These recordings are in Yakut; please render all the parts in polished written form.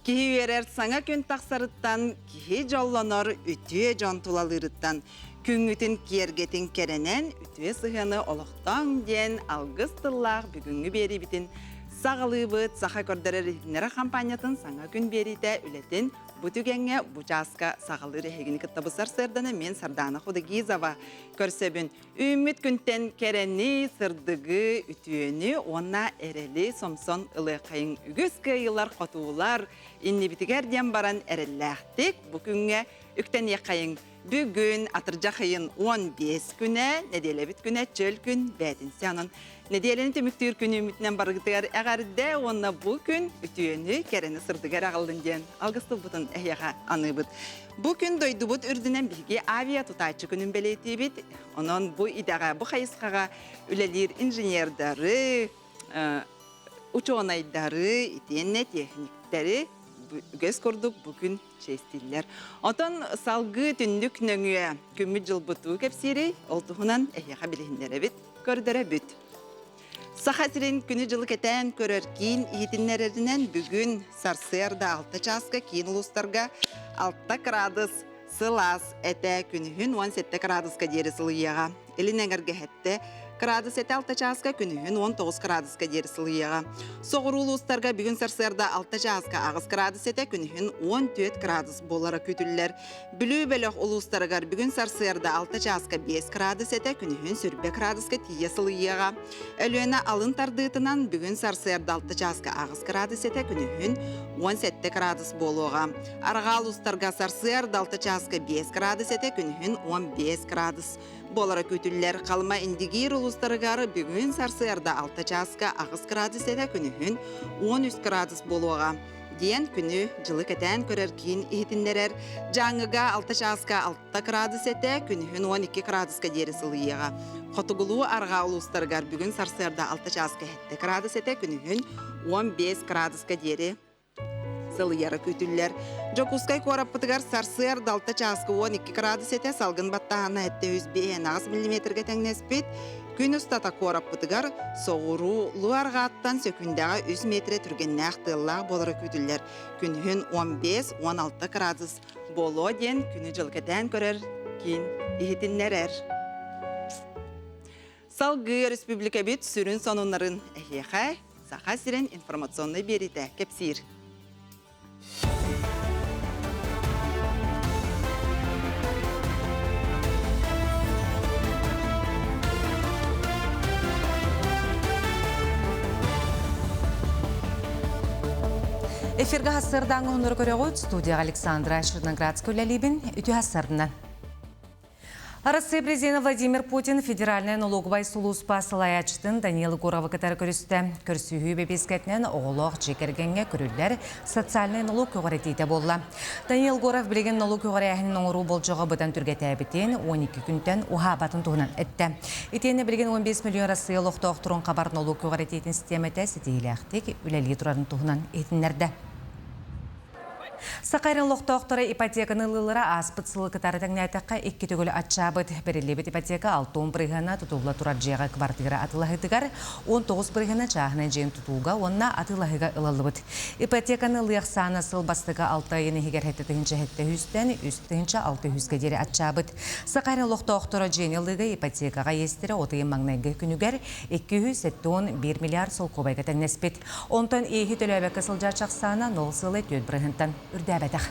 Киһи үөрэр саҥа күн тахсарыттан, киһи дьоллонор үтүө дьон тулалыырыттан, күҥҥүтүн киэргэтин кэрэнэн үтүө сыһыаны олохтооҥ диэн алгыс тыллаах бүгүҥҥү биэриибитин саҕалыыбыт. Саха көрдөрөр иһитиннэрэр хампаанньатын саҥа күн биэриитэ үлэтин бу түгэҥҥэ бу чааска саҕалыыр эһигини кытта бу сарсыарданы мен Сардаана Худогизова көрсөбүн. Үүммүт күнтэн кэрэни, сырдыгы, үтүөнү уонна эрэли сомсон ылыаххайыҥ үгүс кыайыылар, хотуулар иннибитигэр диэн баран эрэллээхтик бу күҥҥэ үктэниэххэйиҥ. Бүгүн атырдьах ыйын 15 күнэ, нэдиэлэбит күнэ чөл күн бээтинсэ. Онон нэдиэлэни түмүктүүр күн үүммүтүнэн барыгытыгар эҕэрдэ уонна бу күн үтүөнү, кэрэни, сырдыгы эрэ аҕаллын диэн алгыс тылбытын эһиэхэ аныыбыт. Бу күн дойдубут үрдүнэн биһиги авиа тутааччы күнүн бэлиэтиибит. Онон бу идэҕэ, бу хайысхаҕа үлэлиир инженердары, учуонайдары, итиэннэ техниктэри үгэс курдук бу күн чиэстииллэр. Отон салгыы түннүк нөҥүө күммүт дьылбытыы кэпсиирий, ол туһунан эһиэхэ билиһиннэрэбит, көрдөрөбүт. Саха сирин күнү-дьылы кэтээн көрөр киин иһитиннэрэринэн бүгүн сарсыарда 6 чааска киин улуустарга 6 кыраадыс сылаас этэ күнүһүн 17 кыраадыска диэри сылыйыаҕа. Илин эҥэргэ эһэттэ кыраадыс этэ 6 чааска күнүһүн 19 кыраадыска диэри сылыйыаҕа. Соҕуруу улуустарга бүгүн сарсыарда 6 чааска 8 кыраадыс этэ күнүһүн 14 кыраадыс буолара күүтүллэр. Бүлүү бөлөх улуустарыгар бүгүн сарсыарда 6 чааска 5 кыраадыс этэ, күнүһүн сүрбэ кыраадыска тиийэ сылыйыаҕа. Өлүөнэ алын тардыытынан бүгүн сарсыарда 6 чааска 8 кыраадыс этэ, күнүһүн 17 кыраадыс буолуоҕа. Арҕаа улуустарга сарсыарда 6 чааска 5 кыраадыс этэ, күнүһүн 15 кыраадыс буолара күүтүллэр. Халыма Индигиир улуустарыгар бүгүн сарсыарда 6 чааска 8 кыраадыс этэ, күнүһүн 13 кыраадыс буолуоҕа. Диэн күнү дьылы кэтээн көрөр киин иһитиннэрэр. Дьааҥыга 6 чааска 6 кыраадыс этэ, күнүһүн 12 кыраадыска диэри сылыйыаҕа. Хотугулуу арҕаа улуустарыгар бүгүн сарсыарда 6 чааска 7 кыраадыс этэ, күнүһүн 15 кыраадыска диэри сылыйара күүтүллэр. Дьокуускай куораппытыгар сарсыарда 6 чааска 12 кыраадыс этэ, салгын баттааһына 705 миллиметргэ тэҥнэспит. Күн устата куораппытыгар соҕуруу арҕааттан сөкүүндэҕэ 3 миэтэрэ түргэннээх тыаллаах буолара күүтүллэр. Күнүһүн 15-16 кыраадыс буолуо диэн күнү-дьыл кэтээн көрөр киин иһитиннэрэр. Салгыы өрөспүүбүлүкэбит сүрүн сонуннарын эһиэхэ Саха сирин информационнай биэриитэ кэпсиир. Эфиргэ хассырдаан оһоннору көрөҕүт студияға Александра Черноградская үлэлиибин үтүө хассарынан. Арассыыйа президенэ Владимир Путин федеральнай налоговай сулууспа салайааччытын Даниил Егоровы кытары көрүстэ. Көрсүһүү бэбиэскэтинэн оҕолоох дьиэ кэргэҥҥэ көрүллэр социальнай нолуок көҕүрэтиитэ буолла. Даниил Егоров билигин нолуок көҕүрээһинин оҥоруу болдьоҕо быдан түргэтээбитин, 12 күнтэн уһаабатын туһунан эттэ. Итиэннэ билигин 15 миллион Россия олохтоохторун хабар нолуок көҕүрэтиитин систиэмэтэ ситиһиилээхтик үлэлии турарын туһунан иһитиннэрдэ. Саха эрэ олохтоохторо ипотеканы ылыылара ааспыт сылы кытары тэҥнээтэххэ икки төгүл аччаабыт. Бэриллибит ипотека 60 бырыһыана тутулла турар дьиэҕэ квартира атыылаһыытыгар, 19 бырыһыана чааһынай дьиэни тутууга уонна атыылаһыыга ылыллыбыт. Ипотеканы ылыы ахсаана сыл бастакы алта ыйын иһигэр 7 700-тэн 3 600-гэ диэри аччаабыт. Саха эрэ олохтоохторо дьиэни ылыыга ипотекаҕа иэстэрэ от ыйын маҥнайгы күнүгэр 271 миллиард солкуобайга тэҥнэспит. Онтон иэһи төлөөбөккө сылдьааччы ахсаана нол сылы түөрт бырыһыантан үрдээбэтэх.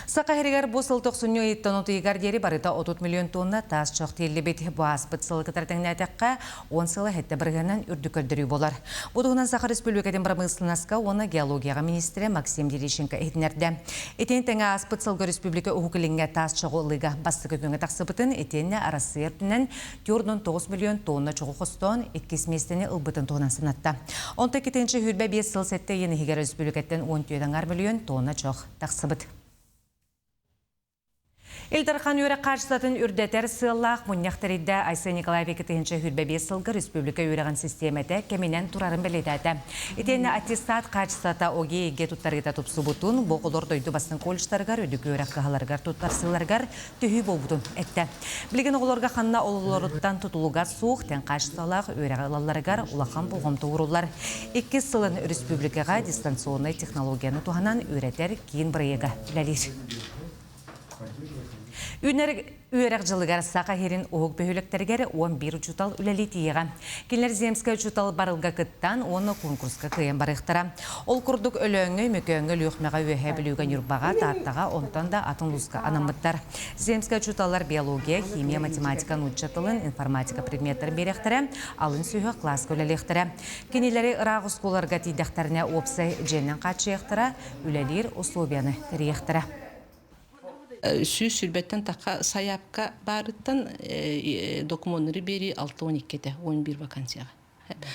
Саха сиригэр бу сыл тохсунньу ыйыттан отуйугар диэри барыта 30 миллион тонна таас чох тиэллибит. Бу ааспыт сылы кытары тэҥнээтэххэ, 10 сыла сэттэ бырыһыанан үрдүк көрдөрүү буолар. Бу туһунан Саха Республикатын бырамыысыланаска уонна геологияҕа министрэ Максим Терещенко иһитиннэрдэ. Итини тэҥэ ааспыт сылга республика Уһук Илиҥҥэ таас чоҕу ылыыга бастакы күҥҥэ тахсыбытын, итиэннэ Арассыыйа үрдүнэн 49 миллион тонна чоҕу хостоон иккис миэстэни ылбытын туһунан санатта. Онто 225 сыл сэттэ ыйын иһигэр өрөспүүбүлүкэттэн 14 аҥаар миллион тонна чох тахсыбыт. Ил Дархан үөрэх хаачыстыбатын үрдэтэр сыаллаах мунньах тэрийдэ. Айсен Николаев 2025 сылга республика үөрэҕин систиэмэтэ кэминэн турарын бэлиэтээтэ. Итиэннэ аттестат хаачыстыбата ОГЭ-гэ туттарыыта тупсубутун, бу оҕолор дойду бастыҥ колледжтарыгар, үрдүк үөрэх кыһаларыгар туттарсыыларыгар төһүү буолбутун эттэ. Билигин оҕолорго ханна ололоруттан тутулуга суох тэҥ хаачыстыбалаах үөрэҕи ылалларыгар улахан болҕомто ууруллар. Иккис сылын республикаҕа дистанционнай технологияны туһанан үөрэтэр киин бырайыага үлэлиир. Үүнэр үөрэх дьылыгар Саха сирин уһук бөһүөлэктэригэр 11 учуутал үлэлии тиийиэҕэ. Кинилэр Земскэй учуутал барылга кыттан уонна куонкуруска кыайан барыахтара. Ол курдук Өлөөҥҥө, Өймөкөөҥҥө, Өлүөхүмэҕэ, Үөһээ Бүлүүгэ, Ньурбаҕа, Тааттаҕа, онтон да атын улууска анаммыттар. Земскэй учууталлар биология, химия, математика, нуучча тылын, информатика предметтэрин биэриэхтэрэ, алын сүһүөх кылааска үлэлиэхтэрэ. Кинилэри ыраах оскуолаларга тиийдэхтэринэ уопсай дьиэнэн хааччыйыахтара, үлэлиир условияны тэрийиэхтэрэ. 120-тэн тахха сайаапка баарыттан докумуоннары биэрии 62 этэ, 11 вакансияҕа.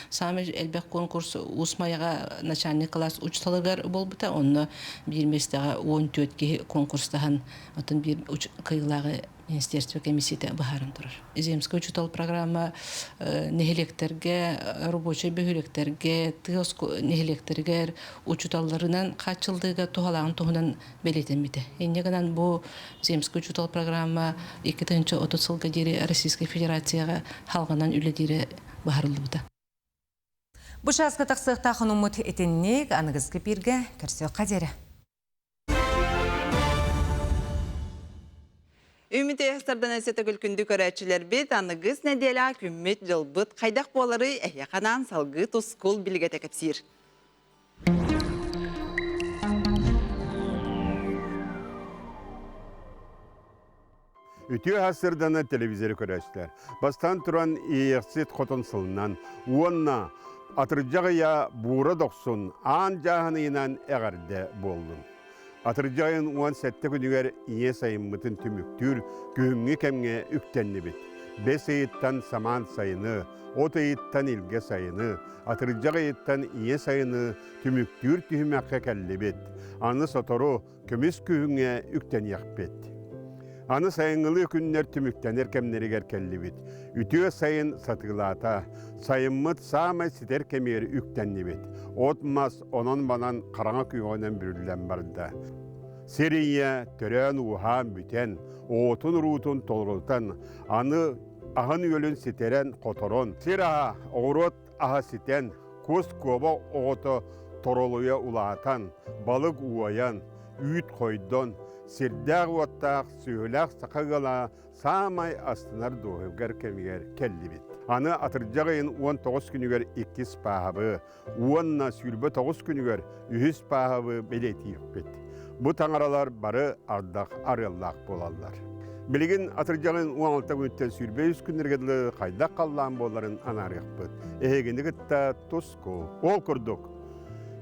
Саамай элбэх конкурс Уус Майаҕа начальник класс учууталыгар буолбута, онно биир миэстэҕэ 14 киһи конкурстаһан, оттон биир кыайыылааҕы министерство комиссията быһааран турар. Земскэй учуутал программа нэһилиэктэргэ, рабочай бөһүөлэктэргэ, тыа нэһилиэктэригэр учууталларынан хааччыллыыга туһалааҕын туһунан бэлиэтэммитэ. Инньэ гынан бу Земскэй учуутал программа 2030 сылга диэри Российскай Федерацияҕа халҕанан үлэлиирэ быһаарыллыбыта. Бу чааска тахсыахтаах хонуммут итинник аныгыскы пииргэ көрсүөххэ диэри. Үмит Эстардан өссө күндү көрөөччүлэрбит аныгыс нэдиэлэ күммүт дьылбыт хайдах буоларый эһиэхэ анаан салгыы тускул билигэтэ кэпсиир. Үтүө сырдана телевизоры көрөөччүлэр. Бастаан туран Иэйэхсит хотон сылынан уонна атырдьах ыйа буура дохсун аан дьааһын ыйынан эҕэрдэ буоллун. Атырдьах айын 17 күнүгэр ийэ сайыммытын түмүктүүр күһүҥҥү кэмҥэ үктэннибит. Бэс ыйыттан самаан сайыны, от ыйыттан илгэ сайыны, атырдьах ыйыттан ийэ сайыны түмүктүүр түһүмэххэ кэллибит. Аны сотору көмүс күһүҥҥэ үктэниэхпит. Аны сайыҥҥылыы күннэр түмүктэнэр кэмнэригэр кэллибит. Үтүө сайын сатыылаата. Сайыммыт саамай ситэр кэмигэр үктэннибит. От-мас онон-манан хараҥа күөҕүнэн бүрүллэн барда. Сир ийэ төрөөн-ууһаан бүтэн, оҕотун-уруутун толорутан, аны аһын-үөлүн ситэрэн-хоторон, сир аһа, оҕуруот аһа ситэн, кус-куоба оҕото торолуйа улаатан, балык уойан, үүт хойдон, сирдээх-уоттаах, сүөһүлээх саха ыала саамай астынар дуоһугар кэмигэр кэллибит. Аны атырдьах ыйын 19 күнүгэр иккис пааһабы уонна 29 күнүгэр үһүс пааһабы бэлиэтиэхпит. Бу таҥаралар бары ардах арыаллаах буолаллар. Билигин атырдьаҕын 16 күнүттэн 23 күннэргэ дылы хайдах халлаан буоларын анаарыахпыт. Эһигини кытта туску. Ол курдук,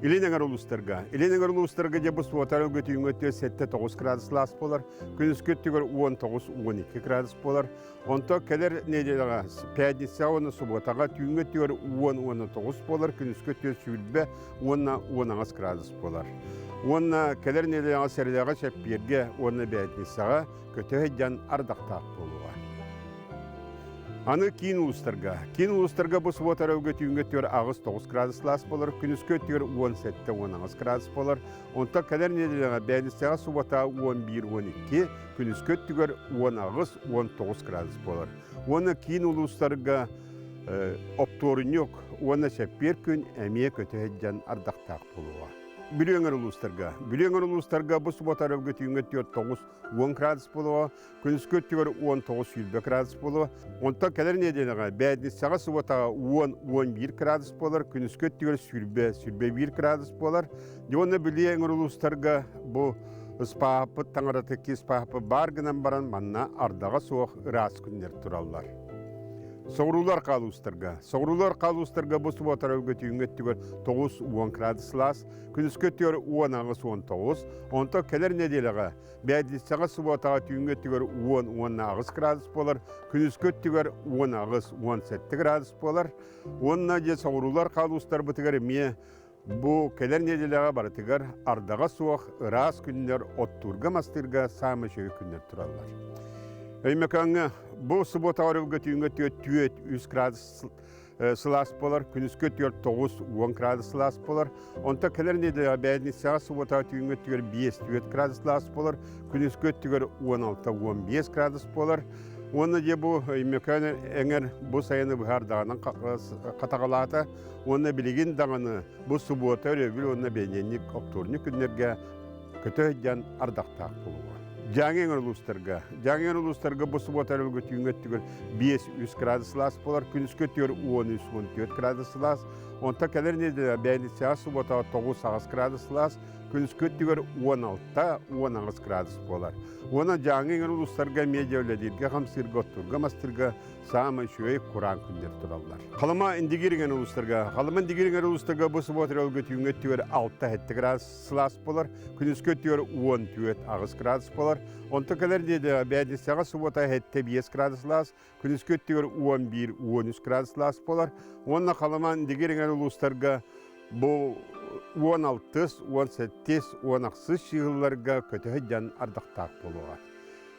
Илин эҥэр улуустарга. Илин эҥэр улуустарга дьэ бу суотара көтүүҥҥэ өттүгэр 7-9 градус лаас буолар. Күнүскү өттүгэр 19-12 градус буолар. Онтон кэлэр нэдиэлэҕэ пятницаҕа уонна субуотаҕа түүҥҥү өттүгэр 10-19 буолар, күнүскү өттүгэр сүүрбэ уонна 18 градус буолар. Уонна кэлэр нэдиэлэҕэ сэрэдэҕэ чэппиэргэ уонна бээтиниссэҕэ көтө сылдьан ардахтаах буолуоҕа. Аны киин улуустарга. Киин улуустарга бу субуота өрөбүлгэ түүҥҥү өттүгэр 8-9 градус лаас буолар, күнүскү өттүгэр 17-18 градус буолар. Онтон кэлэр нэдиэлэҕэ бээтиниссэҕэ субуота 11-12, күнүскү өттүгэр 18-19 градус буолар. Уонна киин улуустарга оптуорунньук уонна чэппиэр күн эмиэ көтө сылдьан ардахтаах буолуоҕа. Бүлүү өҥөр улуустарга. Бүлүү өҥөр улуустарга бу субуота өрөбүлгэ түүҥҥэ 4-9-10 градус буолуоҕа, күнүскү өттүгэр 19-20 градус буолуоҕа. Онтон кэлэр нэдиэлэҕэ бээтиниссэҕэ субуотаҕа 10-11 градус буолар, күнүскү өттүгэр 20-21 градус буолар. Уонна Бүлүү өҥөр улуустарга бу Ыспааппыт таҥарата киспааппыт баар гынан баран манна ардаҕа суох ыраас күннэр тураллар. Соҕуруулар хаалуустарга. Соҕуруулар хаалуустарга бу субуотара түүҥҥү өттүгэр 9-10 градус сылаас, күнүскү өттүгэр 10-8-19, онтон кэлэр нэдиэлэҕэ бээтиниссэҕэ субуотаҕа түүҥҥү өттүгэр 10-18 градус буолар, күнүскү өттүгэр 18-17 градус буолар. Уонна дьэ соҕуруулар хаалуустарбытыгар эмиэ. Бу кэлэр нэдиэлэҕэ барытыгар ардаҕа суох ыраас күннэр оттуурга-мастыырга саамай үчүгэй күннэр тураллар. Өймөкөөҥҥө бу субуотаҕа өрөбүлгэ түүҥҥэ 4-3 градус сылаас буолар, күнүскү 4-9-10 градус сылаас буолар. Онтон кэлэр нэдиэлэҕэ бээтиниссэҕэ субуотаҕа түүҥҥэ өттүгэр 5-4 градус сылаас буолар, күнүскү өттүгэр 16-15 градус буолар. Уонна дьэ бу Өймөкөөн эҥэр бу сайыны быһаардаҕынан хатаҕалаата. Уонна билигин даҕаны бу субуота, өрөбүл уонна бэнидиэнньик, оптуорунньук күннэргэ көтө сылдьан ардахтаах буолуоҕа. Дьааҥы эҥэр улуустарга. Дьааҥы эҥэр улуустарга бу субуота өрөбүлгэ түүҥҥү өттүгэр 5-3 градус сылаас буолар, күнүскү өттүгэр 13-14 градус сылаас. Онтон кэлэр нэдиэлэ бээтиниссэҕэ субуотаҕа 9-8 градус сылаас, күнүскү өттүгэр 16-18 градус буолар. Уонна Дьааҥы эҥэр улуустарга эмиэ үлэлииргэ, хамсыырга, оттуурга, мастыырга саамай үчүгэй кураан күннэр тураллар. Халыма Индигириҥэн улуустарга. Халыма Индигириҥэн улуустарга бу субуота түүҥҥү өттүгэр 6-7 градус сылаас буолар, күнүскү өттүгэр 14-8 градус буолар. Онтон кэлэр нэдиэлэ бээтиниссэҕэ субуота 7-5 градус сылаас, күнүскү өттүгэр 11-13 градус сылаас буолар. Уонна Халыма Индигириҥэн улуустарга бу 16, 17, 18 чыһылларга көтө сылдьан ардахтаах буолуоҕа.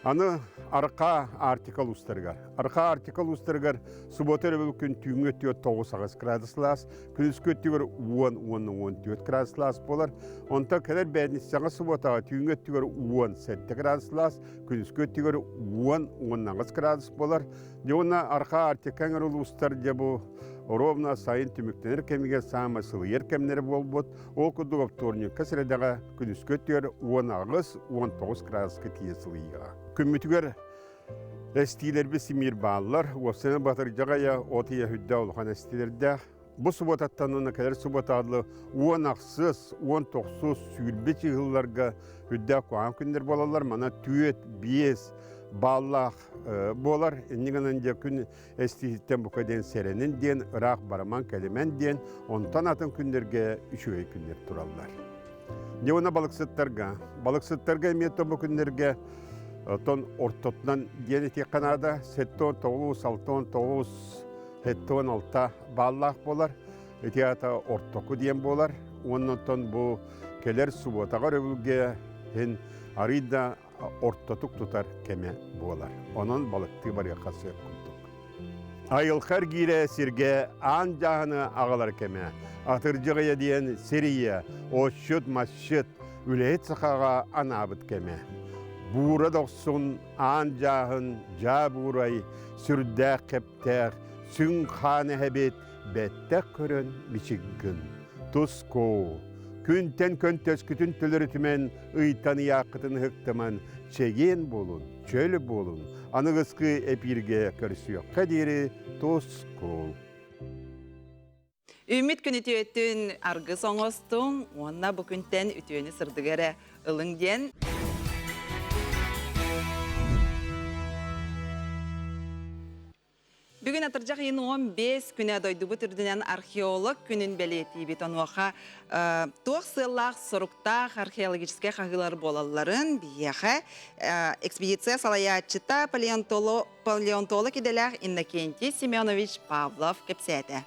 Аны Арҕаа Арктика улуустарыгар. Арҕаа Арктика улуустарыгар субуота өрөбүл күн түүҥҥү өттүгэр 9-8 градус сылаас, күнүскү өттүгэр 10-14 градус сылаас буолар. Онтон кэлэр бээтиниссэҕэ субуотаҕа түүҥҥү өттүгэр 17 градус сылаас, күнүскү өттүгэр 10-18 градус буолар. Дьэ уонна Арҕаа Арктика эҥэр улуустар дьэ бу ровно сайын түмүктэнэр кэмигэр саамай сылыйар кэмнэрэ буолбут. Ол курдук оптуорунньукка сэрэдэҕэ күнүскү өттүгэр 18-19 градуска тиийэ сылыйыаҕа. Күммүтүгэр эстиилэрбит симиир бааллар. Уопсайынан Батырдьаҕайа от ыйа үрдээх улахан эстиилэрдээх. Бу субуотаттан уонна кэлэр субуотаҕа 18, 19, 20 чыһылларга үрдээх куһаҕан күннэр буолаллар. Мана 4, 5 бааллаах буолар. Инньэ гынан дьэ күн эстиититтэн бука диэн сэрэнин диэн, ыраах бараман кэлимэн диэн, онтон атын күннэргэ үчүгэй күннэр тураллар. Дьэ уонна балыксыттарга. Балыксыттарга эмиэ бу күннэргэ тон ортотунан диэн этиэххэ наада. 79, 69, 76 бааллаах буолар. Ити аата ортоку диэн буолар. Уонна онтон бу кэлэр субуотаҕа өрөбүлгэ иһин арыый да ортотук тутар кэмэ буолар. Онон балыктыы барыахха сөп курдук. Айылҕа эргиирэ сиргэ аан дьааһыны аҕалар кэмэ. Атырдьах ыйа диэн сир ийэ, отчут-масчыт, үлэһит сахаҕа анаабыт кэмэ. Буура дохсун, аан дьааһын, дьаа буурай, сүрдээх кэптээх, сүҥ хаан эһэбит, бэттэх көрөн мичик гын. Тускуу, күнтэн көнтөскүтүн төлөрүтүмэн, ыйтан ыйааххытын ыһыктыман, чэгиэн буолун, чөл буолун, аныгыскы эпииргэ көрсүөххэ диэри тускул. Үүммүт күн үтүөтүн аргыс оҥостуҥ уонна бу күнтэн үтүөнү сырдыгы эрэ ылыҥ диэн Бүгүн атырдьах ыйын 15 күнэ дойдубут үрдүнэн археолог күнүн бэлиэтиибит. Онуоха туох сыаллаах, соруктаах археологическай хаһыылар буолалларын биһиэхэ экспедиция салайааччыта палеонтолог идэлээх Иннокентий Семенович Павлов кэпсээтэ.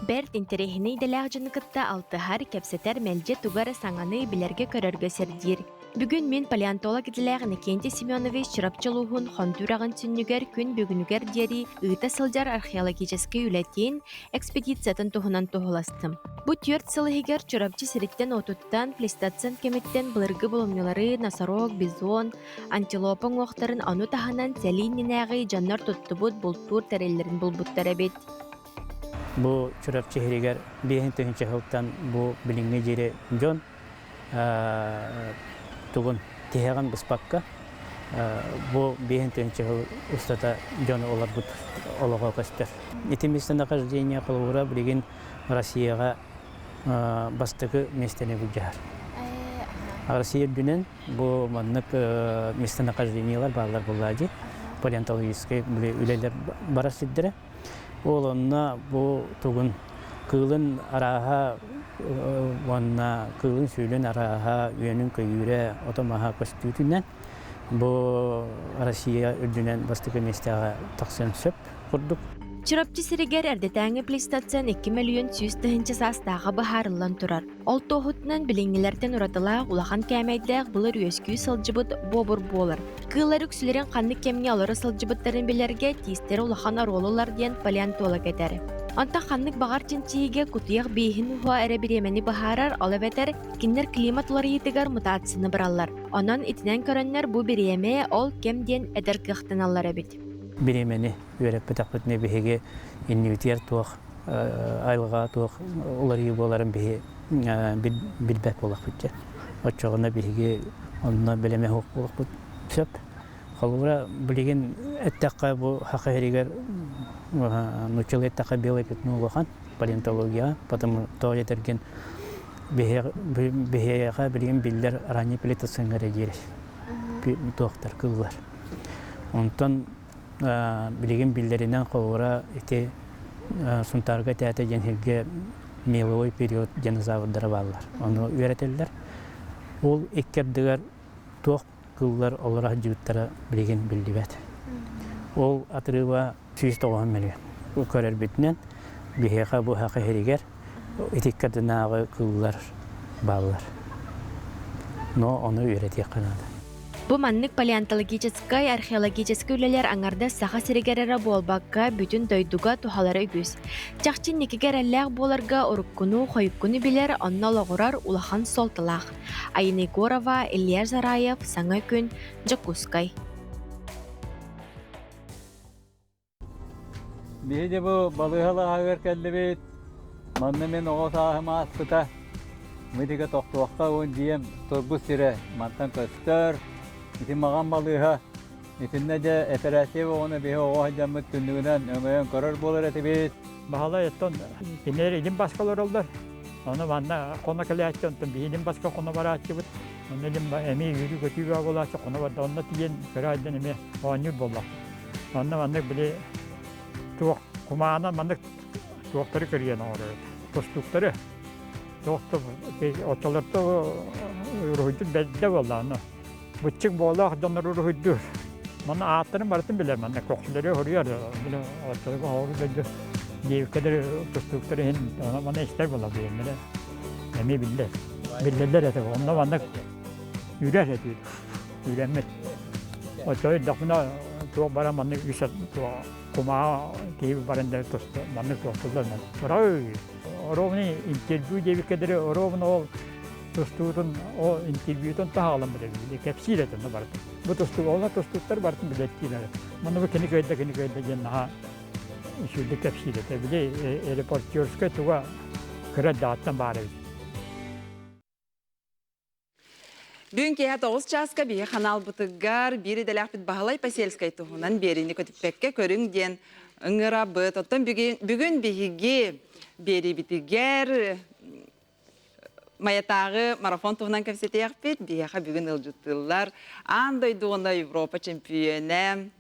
Бэрт интэриэһинэй идэлээх дьону кытта алтыһар, кэпсэтэр мэлдьи тугу эрэ саҥаны билэргэ-көрөргө сирдиир. Бүгүн мин палеонтолог идэлээх Иннокентий Семенович Чурапчы улууһун Хонтуу үрэҕин сүнньүгэр күн бүгүнүгэр диэри ыыта сылдьар археологическай үлэтин, экспедициятын туһунан туоһуластым. Бу 4 сыл иһигэр Чурапчы сириттэн-уотуттан, плейстоцен кэмиттэн былыргы булумньулары, носорог, бизон, антилопа уҥуохтарын ону таһынан сэлии иннинээҕи дьоннор туттубут бултуур тэриллэрин булбуттар эбит. Бу Чурапчы иһигэр 5000 сылтан бу билиҥҥи диэри дьон тугун тиһэҕин быспакка бу 5000 сыл устата дьон олорбут олоҕо көстөр. Ити местонахождение холобура билигин Россияҕа бастакы миэстэни былдьаһар. Россия үрдүнэн бу маннык местонахождениелар бааллар буоллаа дии палеонтологическай үлэлэр барар сирдэрэ. Ол онно бу тугун кыылын арааһа уонна кыылын-сүүлүн арааһа үөнүн-көйүүрэ ото-маһа көстүүтүнэн бу Россия үрдүнэн бастакы миэстэҕэ тахсыан сөп курдук. Чурапчы сиригэр эрдэтээҥи плейстоцен 2 100 000 саастааҕа быһаарыллан турар. Ол туоһутунан билиҥҥилэртэн уратылаах улахан кээмэйдээх былыр үөскүү сылдьыбыт буобур буолар. Кыыллар үксүлэрин ханнык кэмҥэ олоро сылдьыбыттарын билэргэ тиистэрэ улахан оруолу ылар диэн палеонтолог этэр. Онтон ханнык баҕар чинчийиигэ кутуйах бииһин уһуа эрэ бириэмэни быһаарар, ол эбэтэр кинилэр климат уларыйыытыгар мутацияны бараллар. Онон итинэн көрөннөр бу бириэмэ ол кэм диэн этэр кыахтаналлар эбит. Бириэмэни үөрэппэтэхпитинэ биһиги иннибитигэр туох айылҕа туох уларыйыы буоларын биһи билбэт буолахпыт дьэ. Оччоҕуна биһиги онно бэлэмэ суох буолуохпут сөп. Холобура, билигин эттэххэ бу саха сиригэр нууччалыы эттэххэ белое пятно улахан палеонтологияҕа, потому тоҕо диэтэргин биһиэхэ билигин биллэр ранний плейтоцеҥҥа эрэ диэри туохтар кыыллар. Онтон билигин биллэринэн холобура ити Сунтаарга тээтэ диэн сиргэ меловой период динозаврдара бааллар. Ону үөрэтэллэр. Ол икки ардыгар туох кыыллар олоро сылдьыбыттара билигин биллибэт. Ол отрыва 190 миллион. Көрөрбүтүнэн биһиэхэ бу саха сиригэр ити икки ардынааҕы кыыллар бааллар. Но ону үөрэтиэххэ наада. Бу маннык палеонтологическай, археологическай үлэлэр аҥардас Саха сиригэр эрэ буолбакка, бүтүн дойдуга туһалара үгүс. Чахчы инникигэ эрэллээх буоларга уруккуну, хойуккуну билэр, онно олоҕурар улахан суолталаах. Айна Егорова, Илья Зараев, Саҥа күн, Дьокуускай. Биһиги бу балыыһа лааҕыгар кэллибит. Манна мин оҕо сааһым ааспыта. Мытыга тохтуохха уон дьиэм турбут сирэ мантан көстөр. Ити маҕан балыыһа. Итиннэ дьэ эпэрээссийэ оҕону биһи оҕо сылдьаммыт түннүгүнэн өҥөйөн көрөр буолар этибит. Баһылай оттон кинилэр илин баска олороллор. Ону манна хоно кэлээччи, онтон биһи илин баска хоно барааччыбыт. Онно илин эмиэ үөрүү-көтүү бөҕө буолааччы, хоно барда. Онно тиийэн көрө айдан эмиэ оонньуур буоллах. Онно маннык били туох кумаанан маннык туохтары көрүйэн оҥорор тустууктары туох оччолорто уруһуйдур бэрдэ буолла ону быччык буолаах дьоннор уруһуйдуур манна ааттарын барытын билэр манна көхсүлэри хоруйар били оччолорго хоору дойду диэбиккэлэр тустууктар иһин манна истэр буола билэллэрэ эмиэ биллэр биллэллэр этэ онно маннык үрэр этибит Үлэммит. Оччо эрдэхпинэ туох баран маннык үс кумаа киһи баран да маннык туохтуллар Рой, ровно интервью диэбиккэ диэри ровно ол тустуутун ол интервьютун таһаалан билэбит кэпсиир этэ барытын. Бу тустуу ол тустууттар барытын билэттиилэр. Манна бу кини кыайда кини кыайда диэн наһаа үчүгдүк кэпсиир этэ. Били репортерскай туга кыра дааттан баар эбит. Бүгүн киэһэ 9 чааска биһи ханаалбытыгар биир идэлээхпит Баһылай Посельскай туһунан биэриини көтүппэккэ көрүҥ диэн ыҥырабыт. Оттон бүгүн биһиги биэриибитигэр Майатааҕы марафон туһунан кэпсэтиэхпит. Биһиэхэ бүгүн ыалдьыттыыллар. Аан дойду уонна Европа чемпионэ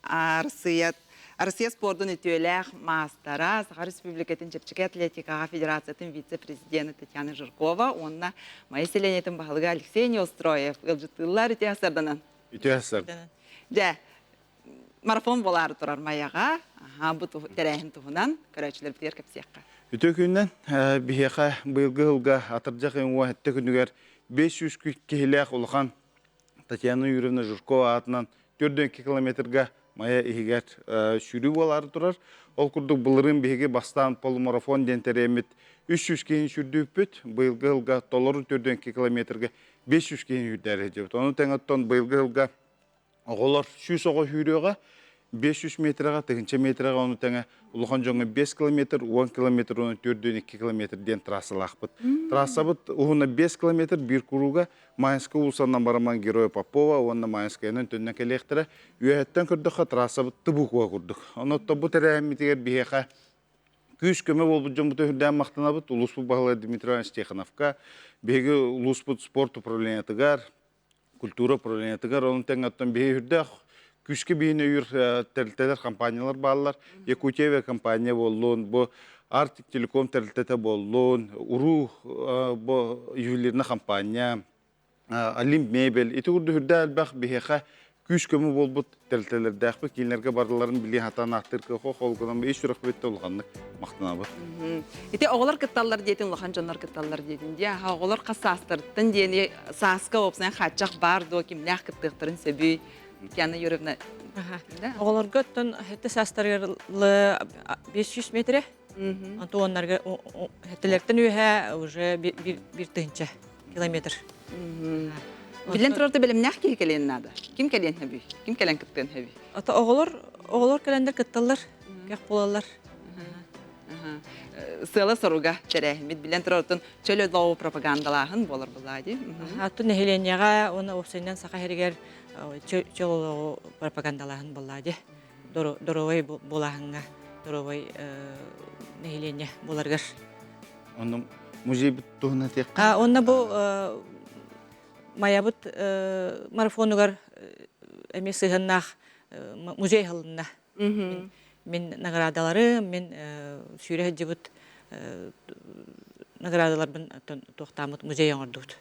Арсыйа Россия спордун үтүөлээх маастара, Саха Республикатын чэпчэки атлетикаҕа федерациятын вице-президена Татьяна Жиркова уонна Майа селениетин баһылыга Алексей Неустроев ыалдьыттыыллар үтүө сарданан. Үтүө сарданан. Дьэ, марафон буолаары турар Майаҕа. Аха, бу тэрээһин туһунан көрөөччүлэрбитигэр кэпсиэххэ. Үтүө күнүнэн биһиэхэ быйылгы сылга атырдьах ыйын 17 күнүгэр 500 киһилээх улахан Татьяна Юрьевна Жиркова аатынан 42 километрга Майа иһигэр сүүрүү буолаары турар. Ол курдук былырыын биһиги бастаан полумарафон диэн тэрийэммит 300 киһини сүүрдүүппүт. Быйылгы сылга толору 42 километрга 500 киһини сүүрдээри сылдьабыт. Ону тэҥэ оттон быйылгы сылга оҕолор 100 оҕо сүүрүөҕэ, 500 метрэҕэ, 1000 метрэҕэ ону тэҥэ улахан дьоҥҥо 5 километр, 10 километр уонна 4-2 километр диэн трассалаахпыт. Трассабыт уһуна 5 километр биир курууга Майнскай уулуссанан бараман Героя Попова уонна Майнскайынан төннөн кэлиэхтэрэ. Үөһэттэн көрдөххө трассабыт тыбукуа курдук. Онон бу тэрээһиммитигэр биһиэхэ күүс-көмө буолбут дьоммутун үрдээн махтанабыт. Улууспут баһылыга Дмитрий Иванович Тихоновка, биһиги улууспут спорт управлениетыгар, культура управлениетыгар, onun тэҥ оттон биһиги үрдээх күүскэ биһини өйүүр тэрилтэлэр, компаниялар бааллар. Якутия компания буоллун, бу Арктик Телеком тэрилтэтэ буоллун, Уруу бу ювелирная компания, Олимп мебель ити курдук үрдэ элбэх биһиэхэ Күүс-көмө буолбут тэрилтэлэрдээхпит, кинилэргэ барыларын билии хатаан ааттыыр кыах холгунан ис сүрэхпит улаханнык махтанабыт. Ити оҕолор кытталлар диэтин, улахан дьоннор кытталлар диэтин. Дии, аха оҕолор хас саастарыттан диэни сааска уопсайан хааччах баар дуо, кимнээх кыттыахтарын сөбүй? Татьяна Юрьевна. Оҕолорго оттон хэтте саастарыгар 500 метрэ. Онтон уоннарга хеттелертен үөһэ уже бир тыһынча километр. Билэн турарда бэлэмнээх киһи кэлиэн наада. Ким кэлиэн хөбүй? Ким кэлэн кыттыан хөбүй? Ата оҕолор оҕолор кэлэннэр кытталлар, кэх буолаллар. Сыала соруга тэрээһиммит билэн турартан чөл олоҕу пропагандалааһын буолар булаа дии. Атту нэһилиэнньэҕэ уонна уопсайынан саха сиригэр чөл олоҕу пропагандалааһын буоллаа дии. Доруобай буолааһыҥҥа, доруобай нэһилиэнньэ буоларыгар. Онно музейбит туһунан этиэххэ. Онно бу Майабыт марафонугар эмиэ сыһыаннаах музей аһылынна. Мин наградаларым, мин сүүрэ сылдьыбыт наградаларбын туохтааммыт музей оҥордубут.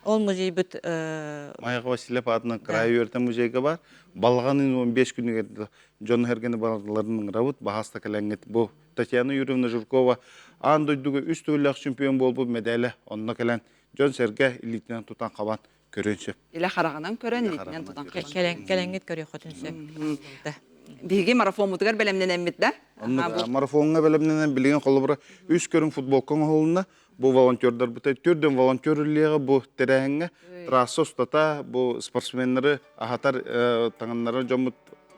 Ол музейбыт Майаҕа Васильев аатынан кыраайы үөрэтэн музейга бар. Балаҕан 15 күнүгэр дьон эргини барыларын ыҥырабыт. Баһааста кэлэҥҥит бу Татьяна Юрьевна Жиркова аан дойдуга үс төгүллээх чемпион буолбут мэдээлэ онно кэлэн дьон-сэргэ илиитинэн тутан хабан көрүөн сөп. Илэ хараҕынан көрөн, илиитинэн тутан хабан. Кэлэҥҥит көрүөххүтүн сөп. Биһиги марафоммутугар бэлэмнэнэммит да? Оннук марафоҥҥа бэлэмнэнэн билигин холобура үс көрүҥ футболка оҥоһулунна. Бу волонтердарбыта төрдөн волонтер үллиэҕэ бу тэрээһиҥҥэ трасса устата бу спортсменнары аһатар таҥыннарар дьоммут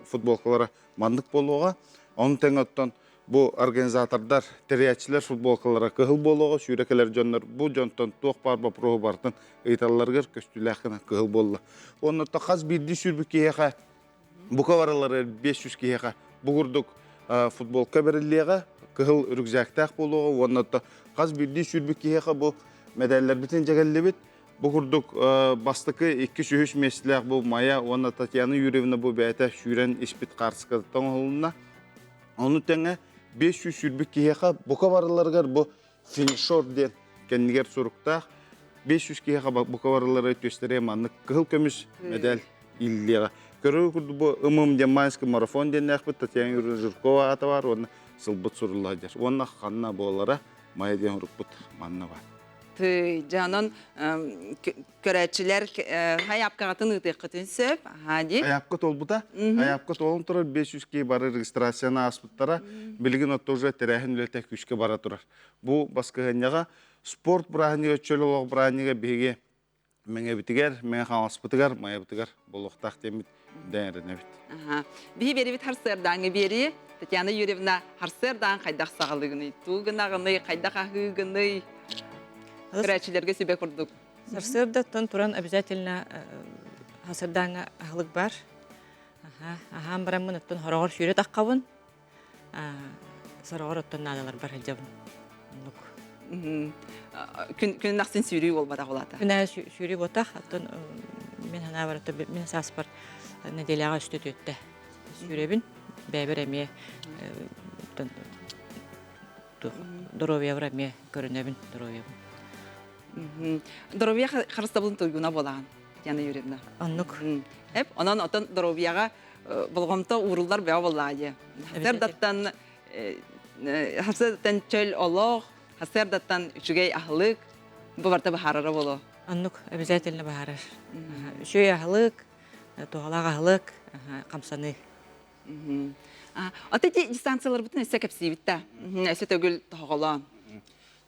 футболкалара маннык буолуоҕа. Ону тэҥэ оттон бу организатордар, тэрийээччилэр футболкалара кыһыл буолуоҕа, сүүрэ кэлэр дьоннор бу дьонтон туох баар боппуруоһу барытын ыйыталларыгар көстүүлээх гына кыһыл буолла. Уонна хас биирдии сүүрбүт киһиэхэ бука барылары 500 киһиэхэ бу курдук футболка бэриллиэҕэ, кыһыл рюкзактаах буолуоҕа уонна хас биирдии сүүрбүт киһиэхэ бу мэдээллэрбитин дьэгэллибит. Бу курдук бастакы иккис-үһүс миэстэлээх бу Майя уонна Татьяна Юрьевна бу бэйэтэ сүүрэн испит хаартыскатыттан оҥоһулунна. Ону тэҥэ 500 сүүрбүт киһиэхэ бука барыларыгар бу финишер диэн кэннигэр суруктаах 500 киһиэхэ бука барылары түөстэрэ маннык кыһыл көмүс медаль ииллиэҕэ. Көрөр курдук бу ымым диэн майский марафон диэннээхпит Татьяна Юрьевна Жиркова аата баар уонна сылбыт сурулла сылдьар. Уонна ханна буолара Майа диэн урукпут манна бар. Тый, дьэ онон көрөөччүлэр хайаапкаҕытын ыытыаххытын сөп. Аһаа дии. Айаапка туолбута. Айаапка туолан турар 500 киһи бары регистрацияны ааспыттара. Билигин отто уже тэрээһин үлэтэ күүскэ бара турар. Бу баскыһыанньаҕа спорт бырааһынньыга, чөл олох бырааһынньыга биһиги Мэҥэбитигэр, Мэҥэ Хаҥаласпытыгар, Майабытыгар буолуохтаах диэммит дээн эрэнэбит. Биһи биэрибит харсыардааҥҥы биэрии Татьяна Юрьевна харсыардаан хайдах саҕалыгыный, туу гынаҕыный, хайдах аһыыгыный? Көрөөччүлэргэ сүбэ курдук. Сарсыардаттан туран обязательно хасырдааҥҥа аһылык бар. Аһаан бараммын оттон хороҕор сүүрэ таххабын. Сороҕор оттон наадаларбар сылдьабын. Оннук. Күн күн ахсын сүүрүү буолбатах улаата. Күн аайы сүүрүү буолбатах. Оттон мин санаабар мин сааспар нэдиэлэҕэ үстэ түөттэ сүүрэбин. Бэйэбэр эмиэ доруобуйабар эмиэ көрүнэбин доруобуйабын. Доруобуйа харыстабылын туйгуна буолаҕын, Татьяна Юрьевна. Оннук. Эп, онон отон доруобуйаҕа болҕомто ууруллар бөҕө буоллаҕа дии. Хасыардаттан хасыардаттан чөл олох, хасыардаттан үчүгэй аһылык бу барыта быһаарара буолуо. Оннук обязательно быһаарар. Үчүгэй аһылык, туһалаах аһылык, хамсаныы. Ата ити дистанцияларбытын өссө кэпсиибит да. Өссө төгүл тоһоҕолоон.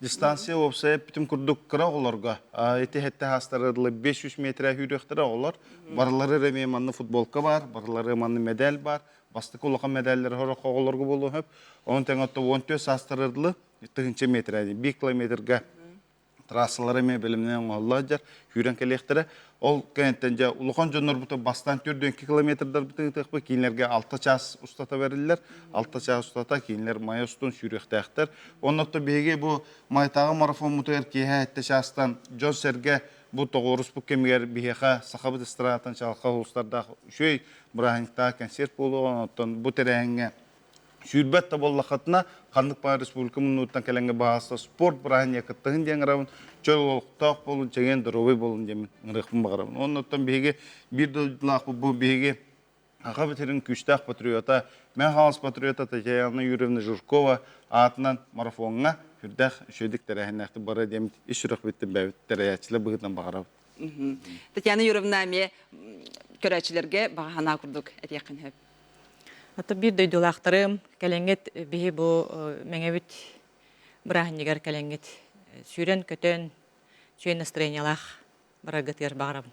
Дистанция уопсайа бүтүн курдук кыра оҕолорго ити хэтте хаастарыдылы 500 метрэ сүүрүөхтэрэ оҕолор. Барылары эмиэ манна футболка бар, барылары манна медаль бар. Бастакы улахан медаллэр сорох оҕолорго буолуон сөп. Онон тэҥэ отто 14 саастарыдылы тыһыынча метрэ, 1 километрга трассалары эмиэ бэлэмнэнэн оҥоһулла сылдьар, сүүрэн кэлиэхтэрэ. Ол кэнниттэн дьэ улахан дьоннорбутун бастаан 42 километрдарбытын ыытыахпыт, кинилэргэ 6 чаас устата бэриллэр. 6 чаас устата кинилэр мае устун сүүрүөхтээхтэр. Онно биһиги бу Майтааҕы марафоммутугар киэһэ 7 чаастан дьон-сэргэ бу тоҕуоруспут кэмигэр биһиэхэ Сахабыт эстрадатын чаҕылхай улуустардаах үчүгэй бырааһынньыктаах концерт буолуоҕа. Оттон бу тэрээһиҥҥэ Сүүрбэт да буоллаххытына, ханнык баар республика муннугуттан кэлэҥҥэ баһаалыста спорт бырааһынньыга кыттыһын диэн ыҥырабын, чөл олохтоох буолун, чэгиэн доруобай буолун диэммин ыҥырыахпын баҕарабын. Оннуттан биһиги биир дойдулаахпыт бу биһиги Саха сирин күүстээх патриота, Мэҥэ Хаҥалас патриота Татьяна Юрьевна Жиркова аатынан марафоҥҥа сүрдээх үчүгэйдик тэрээһиннээхтик барыа диэммит ис сүрэхпиттэн бэйэбит тэрийээччилэр быһыытынан баҕарабыт. Татьяна Юрьевна эмиэ көрөөччүлэргэ баҕа санаа курдук этиэххин сөп. Ото биир дойдулаахтарым кэлэҥҥит биһи бу Мэҥэбит бырааһынньыгар кэлэҥҥит сүүрэн-көтөн үчүгэй настроениелаах бараргытыгар баҕарабын.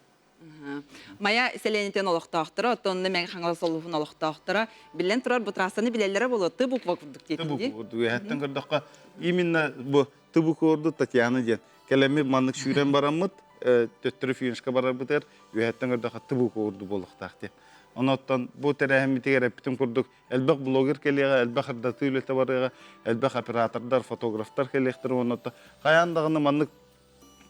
Майа сэлиэнньэтин олохтоохторо, оттон онно Мэҥэ Хаҥалас улууһун олохтоохторо биллэн турар бу трассаны билэллэрэ буолуо ты буква курдук Ты буква курдук үөһэттэн көрдөххө именно бу ты буква курдук Татьяна диэн кэлэммит маннык сүүрэн бараммыт төттөрү финишка барарбытыгар үөһэттэн көрдөххө ты буква курдук буолуохтаах диэн. Онон бу тэрээһиммитигэр эппитим курдук элбэх блогер кэлиэҕэ, элбэх ырдатыы үлэтэ барыаҕа, элбэх оператордар, фотографтар кэлиэхтэрэ уонна хайаан даҕаны маннык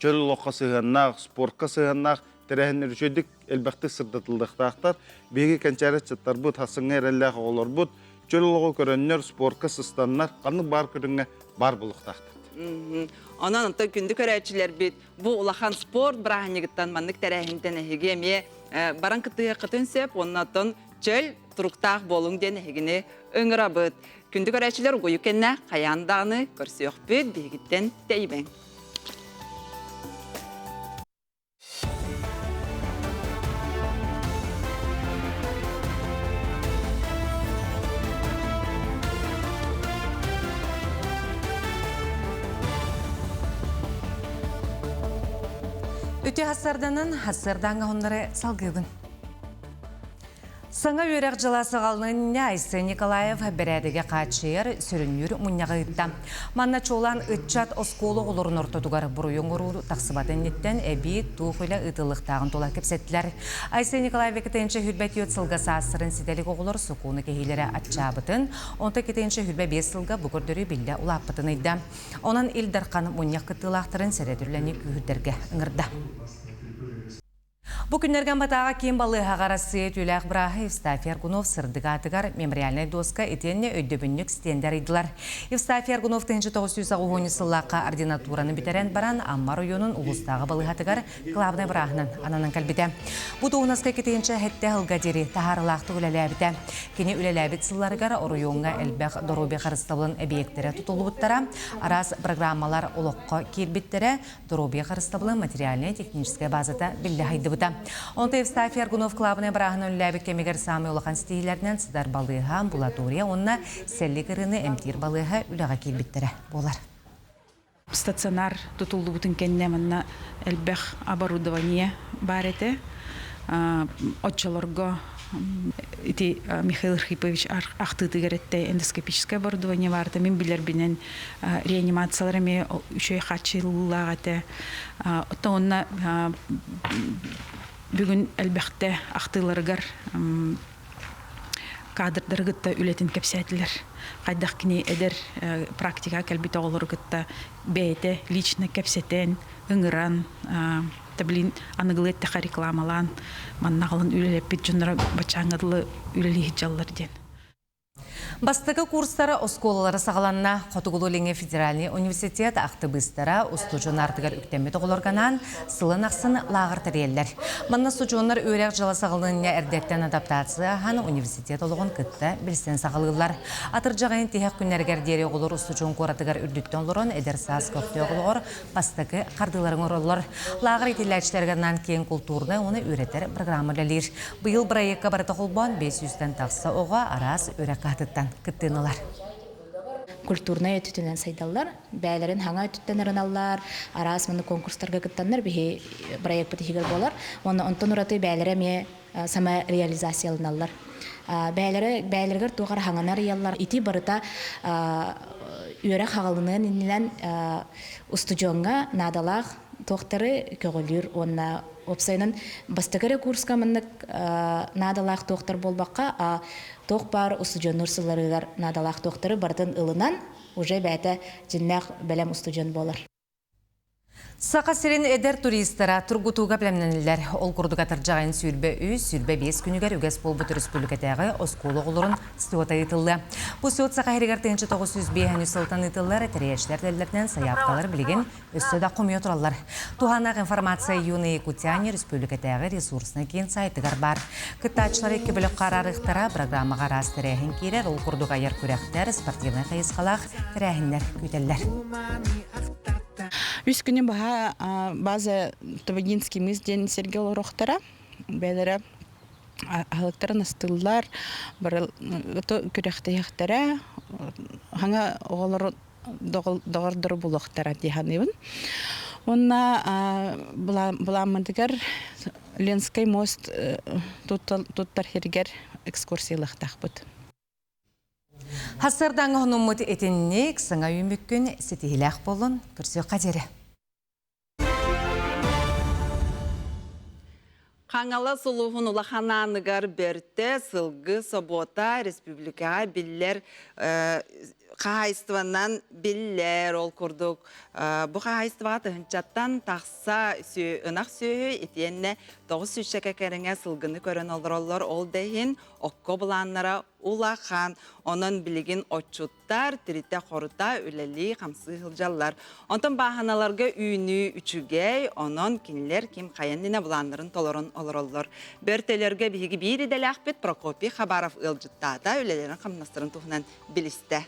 чөл олоххо сыһыаннаах, спортка сыһыаннаах тэрээһиннэр үчүгэйдик элбэхтик сырдатыллыахтаахтар. Биһиги кэнчээри ыччаттарбыт, хасыҥҥа эрэллээх оҕолорбут чөл олоҕу көрөннөр, спортка сыстаннар, ханнык баар көрүҥҥэ баар буолуохтаахтар. Онон онтон күндү көрөөччүлэрбит бу улахан спорт бырааһынньыгыттан маннык тэрээһинтэн эһиги эмиэ баран кыттыһыаххытын сөп уонна оттон чөл туруктаах буолуҥ диэн эһигини ыҥырабыт. Күндү көрөөччүлэр угуйу кэннэ хайаан даҕаны көрсүөхпүт биһигиттэн тэйимэҥ. Үтүө хассарданан хассардааҥҥа хонноры салгыыбын. Саҥа үөрэх дьыла саҕаланынньа Айсен Николаев бэрээдэги хааччыйар сүрүннүүр мунньаҕы ыытта. Манна чуолаан ыччат оскуола оҕолорун ортотугар буруйу оҥоруу тахсыбатын инниттэн эбии туох үлэ ыытыллыахтааҕын тула кэпсэттилэр. Айсен Николаев иккитинчи сүүрбэ түөрт сылга саастарын ситэ илик оҕолор сокуону кэһиилэрэ аччаабытын, онтон иккитинчи 25 сылга бу көрдөрүү биллэ улааппытын ыйда. Онон Ил Дархан мунньах кыттыылаахтарын сэрэтиллэни күүһүрдэргэ ыҥырда. Бу күннэргэ Амматааҕы киин балыыһаҕа Арассыыйа түүлээх бырааһа Евстафий Аргунов сырдык аатыгар мемориальнай дуоска итиэннэ өйдөбүнньүк стендэ арыйдылар. Евстафий Аргунов 1990 сыллаахха ординатураны бүтэрэн баран Амма оройуонун улуустааҕы балыыһатыгар главнай бырааһынан ананан кэлбитэ. Бу туһунаска иккитинчи сэттэ сылга диэри таһаарыылаахтык үлэлээбитэ. Кини үлэлээбит сылларыгар оройуоҥҥа элбэх доруобуйа харыстабылын эбийиэктэрэ тутуллубуттара, араас программалар олоххо киирбиттэрэ, Доруобуйа харыстабылын материальнай-техническэй базата биллэ хайдыбыта. Онто Евстафий Аргунов кылаабынай бырааһынан үлэлээбит кэмигэр саамай улахан ситиһиилэринэн сытар балыыһа, амбулатория уонна сэллик ырыыны эмтиир балыыһа үлэҕэ киирбиттэрэ буолар. Стационар тутуллубутун кэннэ манна элбэх оборудование баар этэ. Оччолорго ити Михаил Архипович ахтыытыгар этте эндоскопическое оборудование баарта мин билэрбинэн реанимациялар эмиэ үчүгэй хааччыллыылаах этэ. Оттон онно бүгүн элбэхтэ ахтыыларыгар кадрдары кытта үлэтин кэпсээтилэр. Хайдах кини эдэр практика кэлбит оҕолору кытта бэйэтэ лично кэпсэтэн, ыҥыран, блин аныгылыы эттэххэ рекламалаан манна аҕалан үлэлэппит дьонноро баччааҥҥа дылы үлэлии сылдьаллар диэн. Бастакы курстара оскуолалара саҕаланна. Хотугулуу-Илиҥҥи федеральнай университет актыбыыстара устудьуон аартыгар үктэммит оҕолорго анаан сылын ахсын лааҕыр тэрийэллэр. Манна устудьуоннар үөрэх дьыла саҕаланыыны эрдэттэн адаптация ааһан университет олоҕун кытта билсэн саҕалыыллар. Атырдьах ыйын тиһэх күннэригэр диэри оҕолор устудьуон куоратыгар үрдүттэн олорон эдэр саас көхтөөх олоҕор бастакы хардыыларын оҥороллор. Лааҕыр иитиллээччилэригэр анаан киэҥ култуурунай уонна үөрэтэр программа үлэлиир. Быйыл бырайыакка барыта холбоон 500-тэн тахса оҕо араас үөрэх кыһатыттан кыттыыны ылар. Культурнай өттүтүнэн сайдаллар, бэйэлэрин хаҥа өттүттэн ырыналлар, араас маннык конкурстарга кыттаннар биһи проекпыт иһигэр буолар. Уонна онтон ураты бэйэлэрэ эмиэ самореализацияланаллар. Бэйэлэрэ бэйэлэригэр туох эрэ хаҥаны арыйаллар. Ити барыта үөрэх хаҕылыныан иннинэн устудьуоҥҥа наадалаах туохтары көҕүлүүр уонна уопсайынан бастакы эрэ курска маннык наадалаах туохтар буолбакка, а туох баар устудьуоннуур сылларыгар наадалаах туохтары барытын ылынан уже бэйэтэ дьиннээх бэлэм устудьуон буолар. Саха сирин эдэр туристара тургутууга бэлэмнэнэллэр. Ол курдук атырдьаҕайын 23, 25 күнүгэр үгэс буолбут өрөспүүбүлүкэтээҕи оскуола оҕолорун слета ыытыллыа. Бу слет Саха сиригэр 1905 сылтан ыытыллар тэрийээччилэр тэриллэринэн сайаапкалар билигин өссө да хомуйа тураллар. Туһааннаах информация Юные Якутяне республикатааҕы ресурснай киин сайтыгар баар. Кыттааччылар икки бөлөххө араарыахтара, программаҕа араас тэрээһин киирэр, ол курдук айар күрэхтэр, спортивнай хайысхалаах тэрээһиннэр күүтэллэр. Үс күнү баһа база Табагинский мыс диэн сиргэ олоруохтара. Бэйэлэрэ аһылыктарын астыыллар, бары күрэхтэһиэхтэрэ, хаҥа оҕолору доҕордору булуохтара дии саныыбын. Уонна былааммытыгар Ленскэй мост туттар сиригэр экскурсиялыахтаахпыт. Хасырдаҥ оһонуммут итинник саҥа үүмүккүн ситиһилээх болун көрсүөххэ диэри. Хаҥалас улууһун улахан ааныгар Бөртө сылгы собуота республикаҕа биллэр хаһаайыстыбанан биллэр. Ол курдук бу хаһаайыстыбаҕа тыһынчаттан тахса ынах сүөһү итиэннэ 900 кэриҥэ сылгыны көрөн олороллор. Ол да иһин окко былааннара улахан. Онон билигин отчуттар тиритэ-хорута үлэлии-хамсыы сылдьаллар. Онтон бааһыналарга үүнүү үчүгэй, онон кинилэр ким хайа иннинэ былааннарын толорон олороллор. Бөртөлөргө биһиги биир идэлээхпит Прокопий Хабаров ыалдьыттаата, үлэлэрин-хамнастарын туһунан билистэ.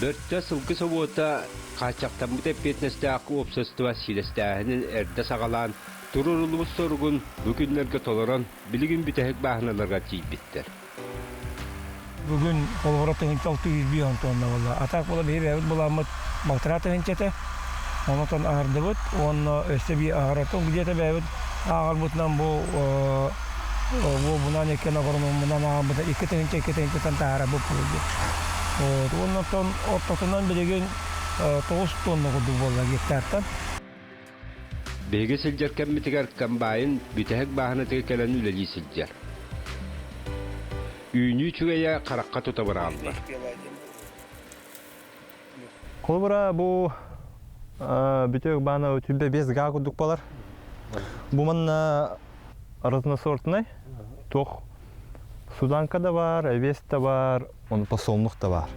Бөртө сылгы собуота хааччахтаммыт эппиэтинэстээх уопсастыба сиилэстээһинин эрдэ саҕалаан, туруоруллубут соругун бу күннэргэ толорон, билигин бүтэһик бааһыналарга тиийбиттэр. Бүгүн холобура тыһыынча 605 тонна буолла. А так буола биһи бэйэбит буламмыт балтараа тыһыынча этэ. Онтон аһардыбыт уонна өссө биир аһаратым где-то бэйэбит ааҕарбытынан бу буолбунан икки агрономмунан ааҕарбыта 2 тыһыынча 2 тыһыынчаттан таһаарарбыт буолуо. Вот уонна оттон ортотунан билигин 9 тонна курдук буолла гектартан. Биһиги сылдьар кэммитигэр комбайн бүтэһик бааһынатыгар кэлэн үлэлии сылдьар. Үүнүү үчүгэйэ харахха тута быраҕыллар. Холобура бу бүтүөх баана түбэ 5 га курдук болар. Бу манна разносортный туох суданка да бар, эвес да бар, он подсолнух да бар.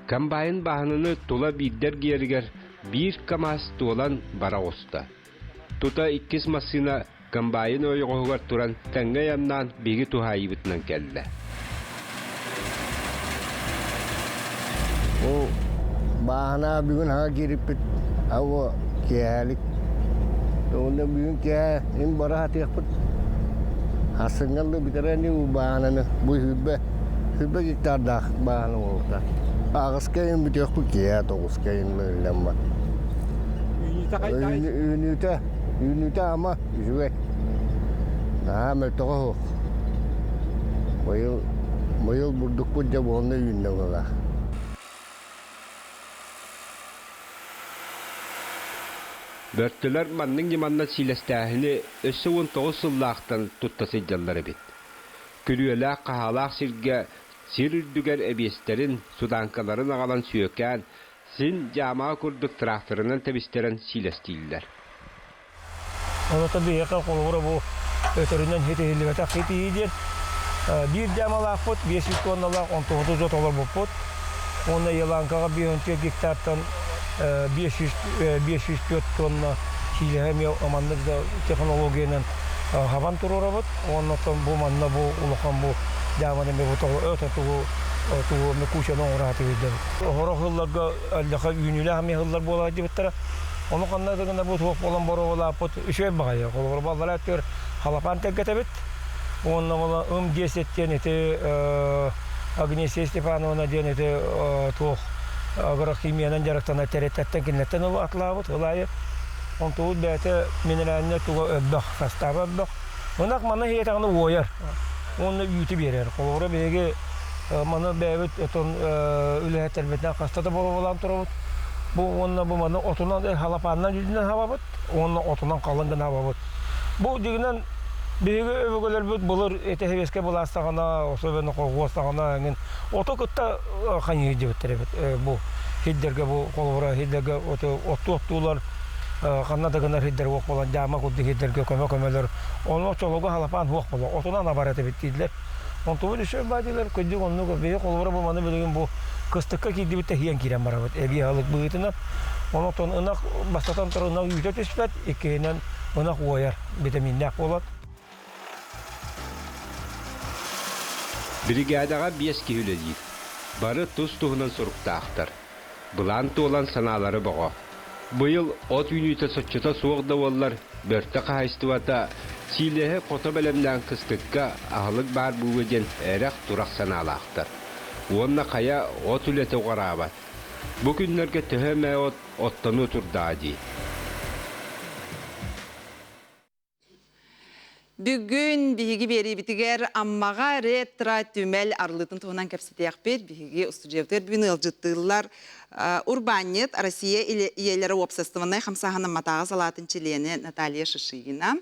Комбайн бааһынаны тула биирдэр гиэригэр биир КАМАЗ туолан бара оҕуста. Тута иккис массыына комбайн ойоҕоһугар туран тэҥҥэ айаннаан биһиги туһаайыыбытынан кэллэ. Ол бааһына бүгүн хаҥа киириппит аво киэһэлик. Онно бүгүн киэһэ им бара сатыахпыт. Ассыҥҥаллы бүтэрэн бааһынаны бу хүрбэ хүрбэ гектардаах бааһына буолуохтаах. Аҕыска им бүтүөхпүт киэһэ тоҕуска им ылламмат. Үүнүүтэ үүнүүтэ ама үчүгэй. Наһаа мөлтөҕө суох. Быйыл быйыл бурдукпут дьэ буолна үүннэ быһыылаах. Бөртөлөр маннык ньыманнан сиилэстээһини өссө 19 сыллаахтан тутта сылдьаллар эбит. Күрүөлээх-хаһаалаах сиргэ сир үрдүгэр эбиэстэрин, судаанкаларын аҕалан сүөкээн, син дьаамаҕа курдук тракторынан тэбистэрэн сиилэстииллэр. Оното биһиэхэ холобура бу өтөрүнэн ситиһиллибэтэх ситиһии диэн биир дьаамалаахпыт 500 тонналаах онтубуту жот олорбуппут. Уонна Еланкаҕа 504 гектартан 500 504 тонна сиилэһэ эмиэ маннык да технологиянан хабан туруорабыт. Уонна оттон бу манна бу улахан бу дьааманы эмиэ бу өтө тугу тугу эмэ кучаны оҥораатыбыт. Сорох сылларга аллаха үүнүүлээх эмиэ сыллар буолар диэбиттэрэ. Ону ханна да гына бу туох буолан боруобалааппыт үчүгэй баҕайы. Холобура баллара өттүгэр халапаан тэлгэтэбит. Уонна була ым 10 диэн ити Агнесия Степановна диэн ити туох агрохимиянан дьарыктанар тэрилтэттэн кинилэртэн атлаабыт ылаайы. Онтубут бэйэтэ минеральнай туга өрбөх, састааба өрбөх. Ынах маны иһиэтэҕинэ уойар. Уонна үүтү биэрэр. Холобура биһиги маны бэйэбит отон үлэһиттэрбитинэн хаста да боруобалаан турабыт. Бу уонна бу маны отунан халапаанынан үрдүнэн хабабыт уонна отунан халыҥ гына хабабыт. Бу дигинэн Биһиги өбүгэлэрбит былыр этэһибиэскэ былаастаҕына, особенно колхуостаҕына эҥин ото кытта хайыы дьибиттэр эбит. Бу хиддерге бу холобура хиддерге отту оттуулар ханна да гынар хиддер уох болан дьаама курдук хиддерге көмө көмөлөр ону очолого халапаан хуох боло отунан абар этибит дииллэр. Онтубут үсүө баа диилэр кырдьык оннук биһи холобура бу маны билигин бу кыстыкка киирдибит да хиэн киирэн барабыт эбии аһылык быһыытынан. Онон ынах бастатан туран ынах үүтэ түспэт, иккиһинэн ынах уойар битэмииннээх буолар. Биригээдэҕэ биэс киһи үлэлиир. Бары тус-туһунан суруктаахтар. Былаан туолан санаалара бөҕө. Быйыл от үүнүүтэ соччото суох да буоллар, Бөртө хаһаайыстыбата сиилэһи хото бэлэмнээн кыстыкка аһылык баар буолуо диэн эрэх-турах санаалаахтар. Уонна хайа от үлэтэ уҕараабат. Бу күннэргэ төһө эмэ от оттонуо турдаҕа дии. Бүгүн биһиги биэриибитигэр Аммаҕа ретро түмэл арыллыытын туһунан кэпсэтиэхпит. Биһиги устудьуйабытыгар бүгүн ыалдьыттыыллар урбаанньыт, Россия ийэлэрэ уопсастыбаннай хамсааһын Амматааҕы салаатын чилиэнэ Наталья Шишигина,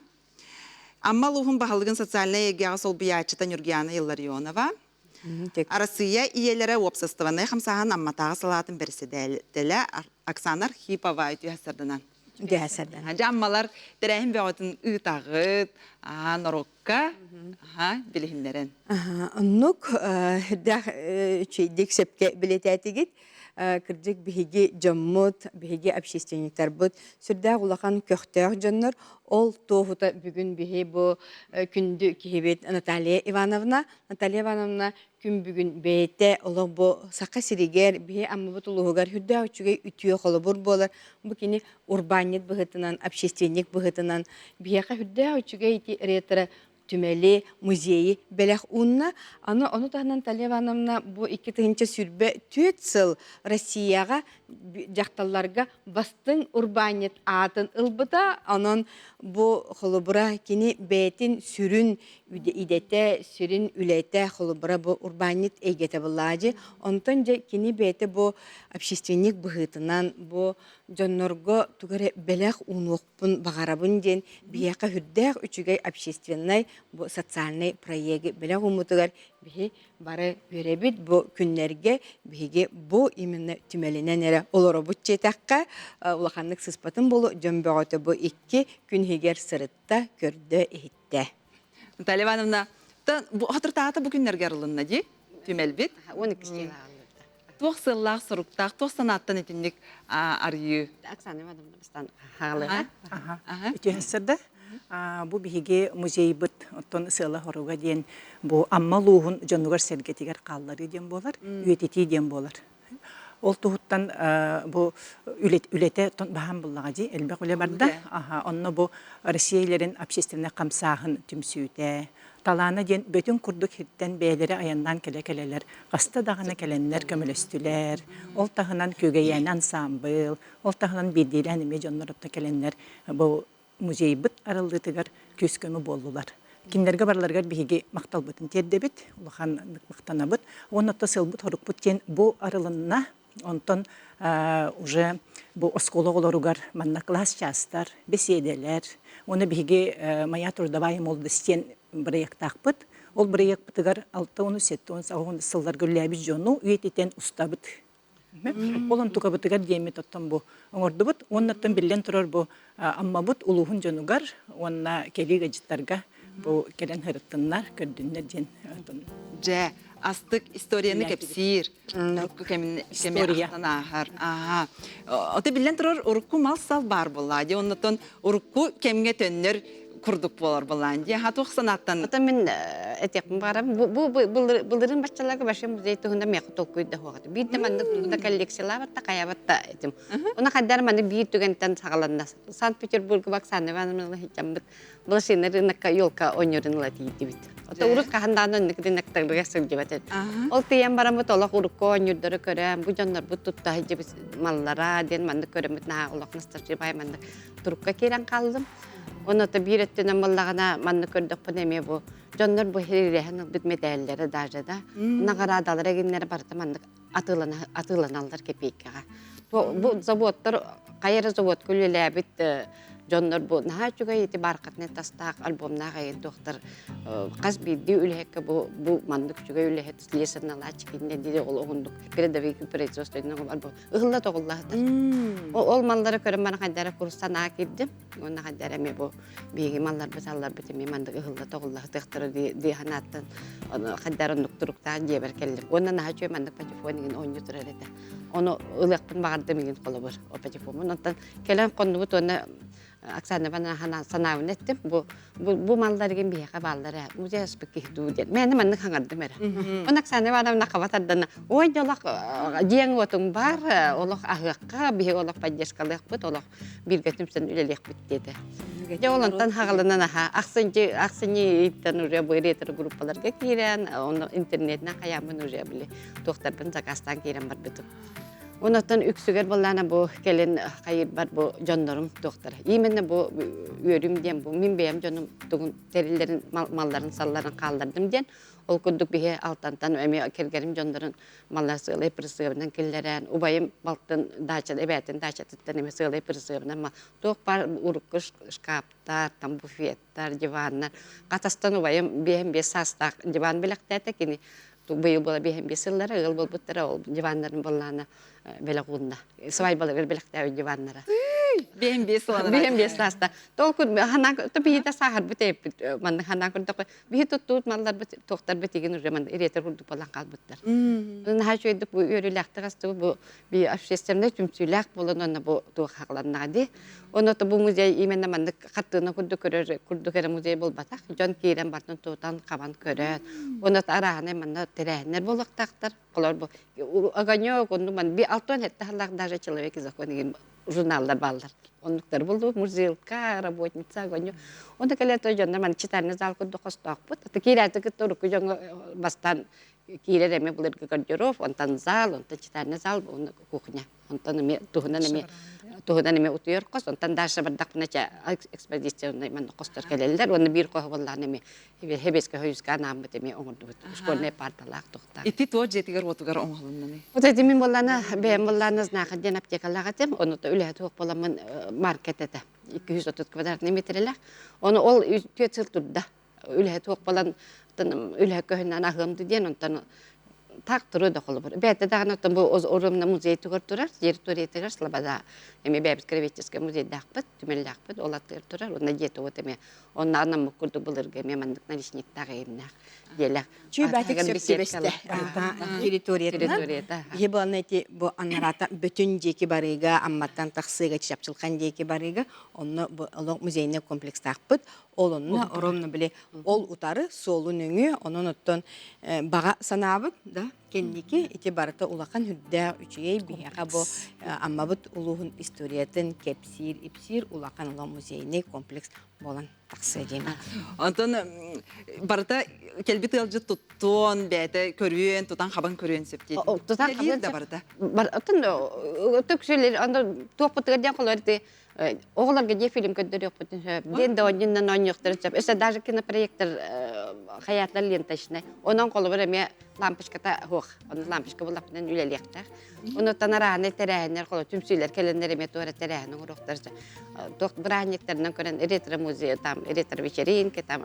Амма улууһун баһылыгын социальнай эйгэҕэ солбуйааччыта Нюргиана Илларионова, Арассыыйа ийэлэрэ уопсастыбаннай хамсааһын Амматааҕы салаатын бэрэссэдээтэлэ Оксана Архипова үтүө сарданан. Үтүө сарданан. Дьэ Аммалар тэрээһин бөҕөтүн ыытаҕыт, норуокка билиһиннэрэн. Оннук үрдээх үчүгэйдик сөпкө билэтээтигит. Кырдьык биһиги дьоммут, биһиги общественниктарбыт сүрдээх улахан көхтөөх дьоннор. Ол туоһута бүгүн биһи бу күндү киһибит Наталья Ивановна Наталья Ивановна күн бүгүн бэйэтэ олох бу Саха сиригэр, биһи Аммабыт улууһугар үрдээх үчүгэй үтүө холобур буолар. Бу кини урбаанньыт быһыытынан, общественник быһыытынан биһиэхэ үрдээх үчүгэй ити ретро түмэли, музейы бэлэх уунна. Аны ону таһынан Наталья Ивановна бу 2024 сыл Россияҕа дьахталларга бастыҥ урбаанньыт аатын ылбыта. Онон бу холобура кини бэйэтин сүрүн идэтэ, сүрүн үлэтэ холобура бу урбаанньыт эйгэтэ былаадьы. Онтон дьэ кини бэйэтэ бу общественник быһыытынан бу дьоннорго тугу эрэ бэлэх уунуохпун баҕарабын диэн биһиэхэ сүрдээх үчүгэй общественнай бу социальнай проегы бэлэх ууммутугар биһи бары үөрэбит бу күннэргэ биһиги бу именно түмэлинэн эрэ олоробут диэтэххэ улаханнык сыспатын буолу дьон бөҕөтө бу икки күн иһигэр сырытта көрдө иһиттэ Наталья Ивановна, хатыртаата бу күннэргэ арылынна дии түмэлбит. 12 Туох сыаллаах соруктаах, туох санааттан итинник арыйыы? Оксана Ивановна бастан хаалыга. Үтүөһэссэрдэ. Бу биһиги музейбыт оттон сыала-хоруга диэн бу Амма улууһун дьонугар-сэргэтигэр хаалларыы диэн буолар, үйэтитии диэн буолар. Ол туһуттан бу үлэтэ баһаам буллаҕа дии, элбэх үлэ барда. Онно бу Россия илэрин общественнай хамсааһын түмсүүтэ, талаана диэн бөтүн курдук хиртэн бэйэлэрэ айаннаан кэлэ-кэлэлэр, хаста даҕаны кэлэннэр көмөлөстүлэр. Ол таһынан Күөгэйээнэ ансаамбыл, ол таһынан биирдиилээн эмиэ дьоннор отто кэлэннэр бу музейбыт арыллыытыгар күүс-көмө буоллулар. Кинилэргэ барыларыгар биһиги махталбытын тиэрдэбит, улаханнык махтанабыт. Уонна то сыалбыт-хорукпут диэн бу арылынна. Онтон уже бу оскуола оҕолоругар манна класс чаастар, бэсиэдэлэр, уонна биһиги «Моя трудовая молодость» диэн бырайыактаахпыт. Ол бырайыакпытыгар 60-70 сылларга үлэлээбит дьону үйэтитэн устабыт. Ол онтукабытыгар диэммит оттон бу оҥордубут. Уонна оттон биллэн турар бу Аммабыт улууһун дьонугар уонна кэлии ыалдьыттарга бу кэлэн сырыттыннар, көрдүннэр диэн Дьэ, астык историяны кэпсиир. Урукку кэми ахтан ааһар. Ааһа. Ото биллэн турар урукку мал-сал баар буолла. Дии оннотон урукку кэмҥэ төннөр курдук буолар буолаан дии. Туох санааттан? Ото мин этиэхпин баҕарабын. Бу былырын баччаларга вообще музей туһунан миэхэ толкуйда суох этэ. Биирдэ маннык тугу да коллекциялаабатта, хайаабатта этим. Уна хайдар маны биир түгэнтэн саҕаланна. Санкт-Петербург Оксана Ивановна сылдьаммыт блошина рынокка елка оонньуурун ыла тиийдибит. Ото урут хаһан даҕаны оннук рыноктарга сылдьыбат этим. Ол тиийэн бараммыт олох урукку оонньуурдары көрөн, бу дьоннорбут тутта сылдьыбыт маллара диэн маннык көрөммүт наһаа олох ностальжибай маннык турукка киирэн хааллым. Онно биир өттүнэн буоллаҕына маннык көрдөхпүнэ эмиэ бу дьоннор бу иһирирэһэн ылбыт мэтээллэрэ даже да наҕараадалара гиннэрэ барыта маннык атыыланаллар кэпиэйкэҕэ. Бу заводтар хайа эрэ заводка үлэлээбит Дьоннор бу наһаа үчүгэй ити бархатнай тастаах альбомнаах эйин туохтар хас биирдии үлэһиккэ бу бу маннык үчүгэй үлэһит слесарь-наладчик иннэ дири ол оҕундук передовик производство альбом ыһылла тоҕуллаһытар. Ол маллары көрөн баран хайдара курс санаа киирдим. Уонна хайдара эми бу биһиги малларбыт алларбыт эми маннык ыһылла тоҕуллаһытыахтара дии санааттан хайдара оннук туруктаах дьиэбэр кэллим. Уонна наһаа үчүгэй маннык патефон игин оонньуу турар этэ. Ону ылыахпын баҕардым игин холобур о патефоммун. Онтон кэлэн хоннубут уонна Оксана Ивановна санаабын эттим. Бу бу маллар игин биһиэхэ бааллар ээ. Музей аспыт киһи дуу диэн. Мээнэ маннык хаҥардым эрэ. Оны Оксана Ивановна хаба тардана, ой олох дьиэҥ уотуҥ бар, олох аһыахха, биһиги олох поддержкалыахпыт, олох бииргэ түмсэн үлэлиэхпит диэтэ. Дьэ ол онтон хаҕаланан аха ахсынчы ахсынньы ыйыттан уже бу ретро группаларга киирэн, онно интернетинэн хайааммын уже били туохтарбын заказтаан киирэн барбытым. Онотон үксүгэр буоллаана бу кэлин хайырбар бу дьоннорум туохтара. Именно бу үөрүм диэн бу мин бэйэм дьонум тугун тэриллэрин малларын салларын хааллардым диэн ол курдук биһи Алтантан эмиэ кэргэрим дьоннорун маллар сыалай присыабынан киллэрэн убайым балтын дача эбээтин дачатыттан эмиэ сыалай присыабынан туох баар урукку шкаптар там буфеттар диваннар хатастан убайым биэһин биэс саастаах диван бэлэхтээтэ кини быйыл буола биэһин биэс сыллара ыал буолбуттара ол диваннарын буоллаана бэлэх уунна свадьбаларыгар бэлэхтээбит диваннара биэһин биэс сыллара биэһин биэс сааста толку ханаа биһита сааһырбыт эппит манна ханаа көрдөххө биһи туттуут малларбыт туохтарбыт игин уже манна ириэтер курдук буолан хаалбыттар наһаа үчүгэйдик бу үөрүүлээхтик астыбыт бу би общественнай түмсүүлээх буолан онно бу туох хааланнаҕа дии Онно бу музей именно маннык хартыына курдук көрөр курдук эрэ музей буолбатах. Дьон киирэн бартын тутан хабан көрөөт. Онно арааһынай манна тэрээһиннэр буолуохтаахтар. Олор бу огонек, онну ман би алтон хетте халлаах даже человек и закон деген журналлар бааллар. Оннуктар булду мурзилка, работница, огонек. Онно кэлэ то дьоннор ман читальный зал курдук хостоохпут. Киирээти кытта урукку дьоҥҥо бастаан киирэр эми былыргы гардероб, онтон зал, онтон читальный зал, онно кухня. Онтон эми туһунан эми туһунан эми утуйар хос, онтон дальше бардахпына ча экспедиционный манна хостор кэлэллэр, уонна биир хоһу буоллаан эми Хэбэскэ хойуска анааммыт эми оҥордубут. Школьная парталаах тухтаах. Ити туох дьиэтигэр уотугар оҥоһулуннаны? Вот эти мин буоллаана бэйэм буоллаана знахарь диэн аптекалаах этим, ону үлэһэ туох буоламмын маркет этэ. 230 квадратный метрэлээх. Ону ол түөрт сыл турда. Үлэһэ туох буолан үлэһэ көһүнэн аһыам диэн онтон так туру да холобур. Бэйэтэ даҕаны оттон бу Орумна музей тугар турар, территориятыгар Слобода эми бэйэбит краеведческай музейдаахпыт, түмэллээхпит, ол аттыгар турар. Онно дьиэтэ уот эмиэ онно анаммыт курдук былыргы эмиэ маннык наличниктаах эйимнээх дьиэлээх. Чүй баатык сөп түбэстэ. Территориятынан. Биһи буолна ити бу анарата бүтүн диэки барыыга, Амматтан тахсыыга, Чапчылхан диэки барыыга, онно бу олох музейный комплекстаахпыт. Ол онно ровно били ол утары суолу нөҥүө онон оттон баҕа санаабыт да кэнники ити барыта улахан үрдээх үчүгэй биһиэхэ бу Аммабыт улууһун историятын кэпсиир ипсиир улахан улахан музейный комплекс буолан тахсыа диэн. Онтон барыта кэлбит ыалдьыт туттуон, бэйэтэ көрүөн, тутан хабан көрүөн сөп диэтим. Тутан хабан да барыта. Оттон өтөксүлэр анда туохпутугар диэн холор Оҕолорго дьиэ фильм көрдөрүөхпүтүн сөп. Диэн да оонньуунан оонньуохтарын сөп. Өссө даже кинопроектор хайаатар ленточнай. Онон холобур эмиэ лампочката суох. Ону лампочка буллахпынан үлэлиэхтээх. Онуттан араанай тэрээһиннэр, холобур түмсүүлэр кэлэннэр эмиэ туора тэрээһин оҥоруохтар. Туох бырааһынньыктарынан көрөн ретро-музей, там ретро-вечеринка, там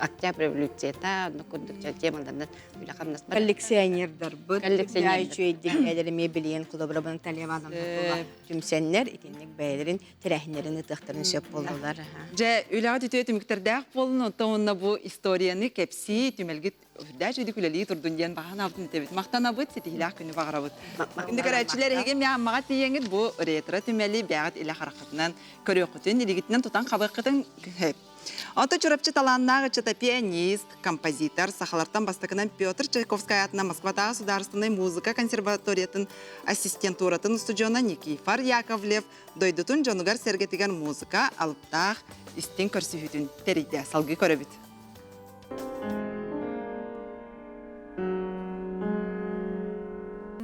октябрь революцията, оннук курдук темаларынан үлэ хамнас бар. Коллекционердарбыт, үчүгэйдик бэйэлэрин эмиэ билиэн холобура Наталья Ивановна түмсэннэр итинник бэйэлэрин тэрээһиннэрин ыытыахтарын сөп буоллулар. Дьэ, үлэҕит үтүө түмүктэрдээх буолун, оттон уонна бу историяны кэпсии, түмэлгит үрдээх үчүгүйдүк үлэлии турдун диэн баҕа этэбит. Махтанабыт, ситиһиилээх күнү баҕарабыт. Күндү көрөөччүлэр, эһиги Мьянмаҕа тиийэҥҥит бу ретро түмэли бэйэҕит илэ хараххытынан көрүөххүтүн, илигитинэн тутан хабыаххытын сөп. Онто Чурапчы талааннаах ыччата пианист, композитор, сахалартан бастакынан Петр Чайковскай аатынан Москватааҕы судаарыстыбаннай музыка консерваториятын ассистентуратын устудьуона Никифор Яковлев дойдутун дьонугар-сэргэтигэр музыка алыптаах истиҥ көрсүһүүтүн тэрийдэ. Салгыы көрөбүт.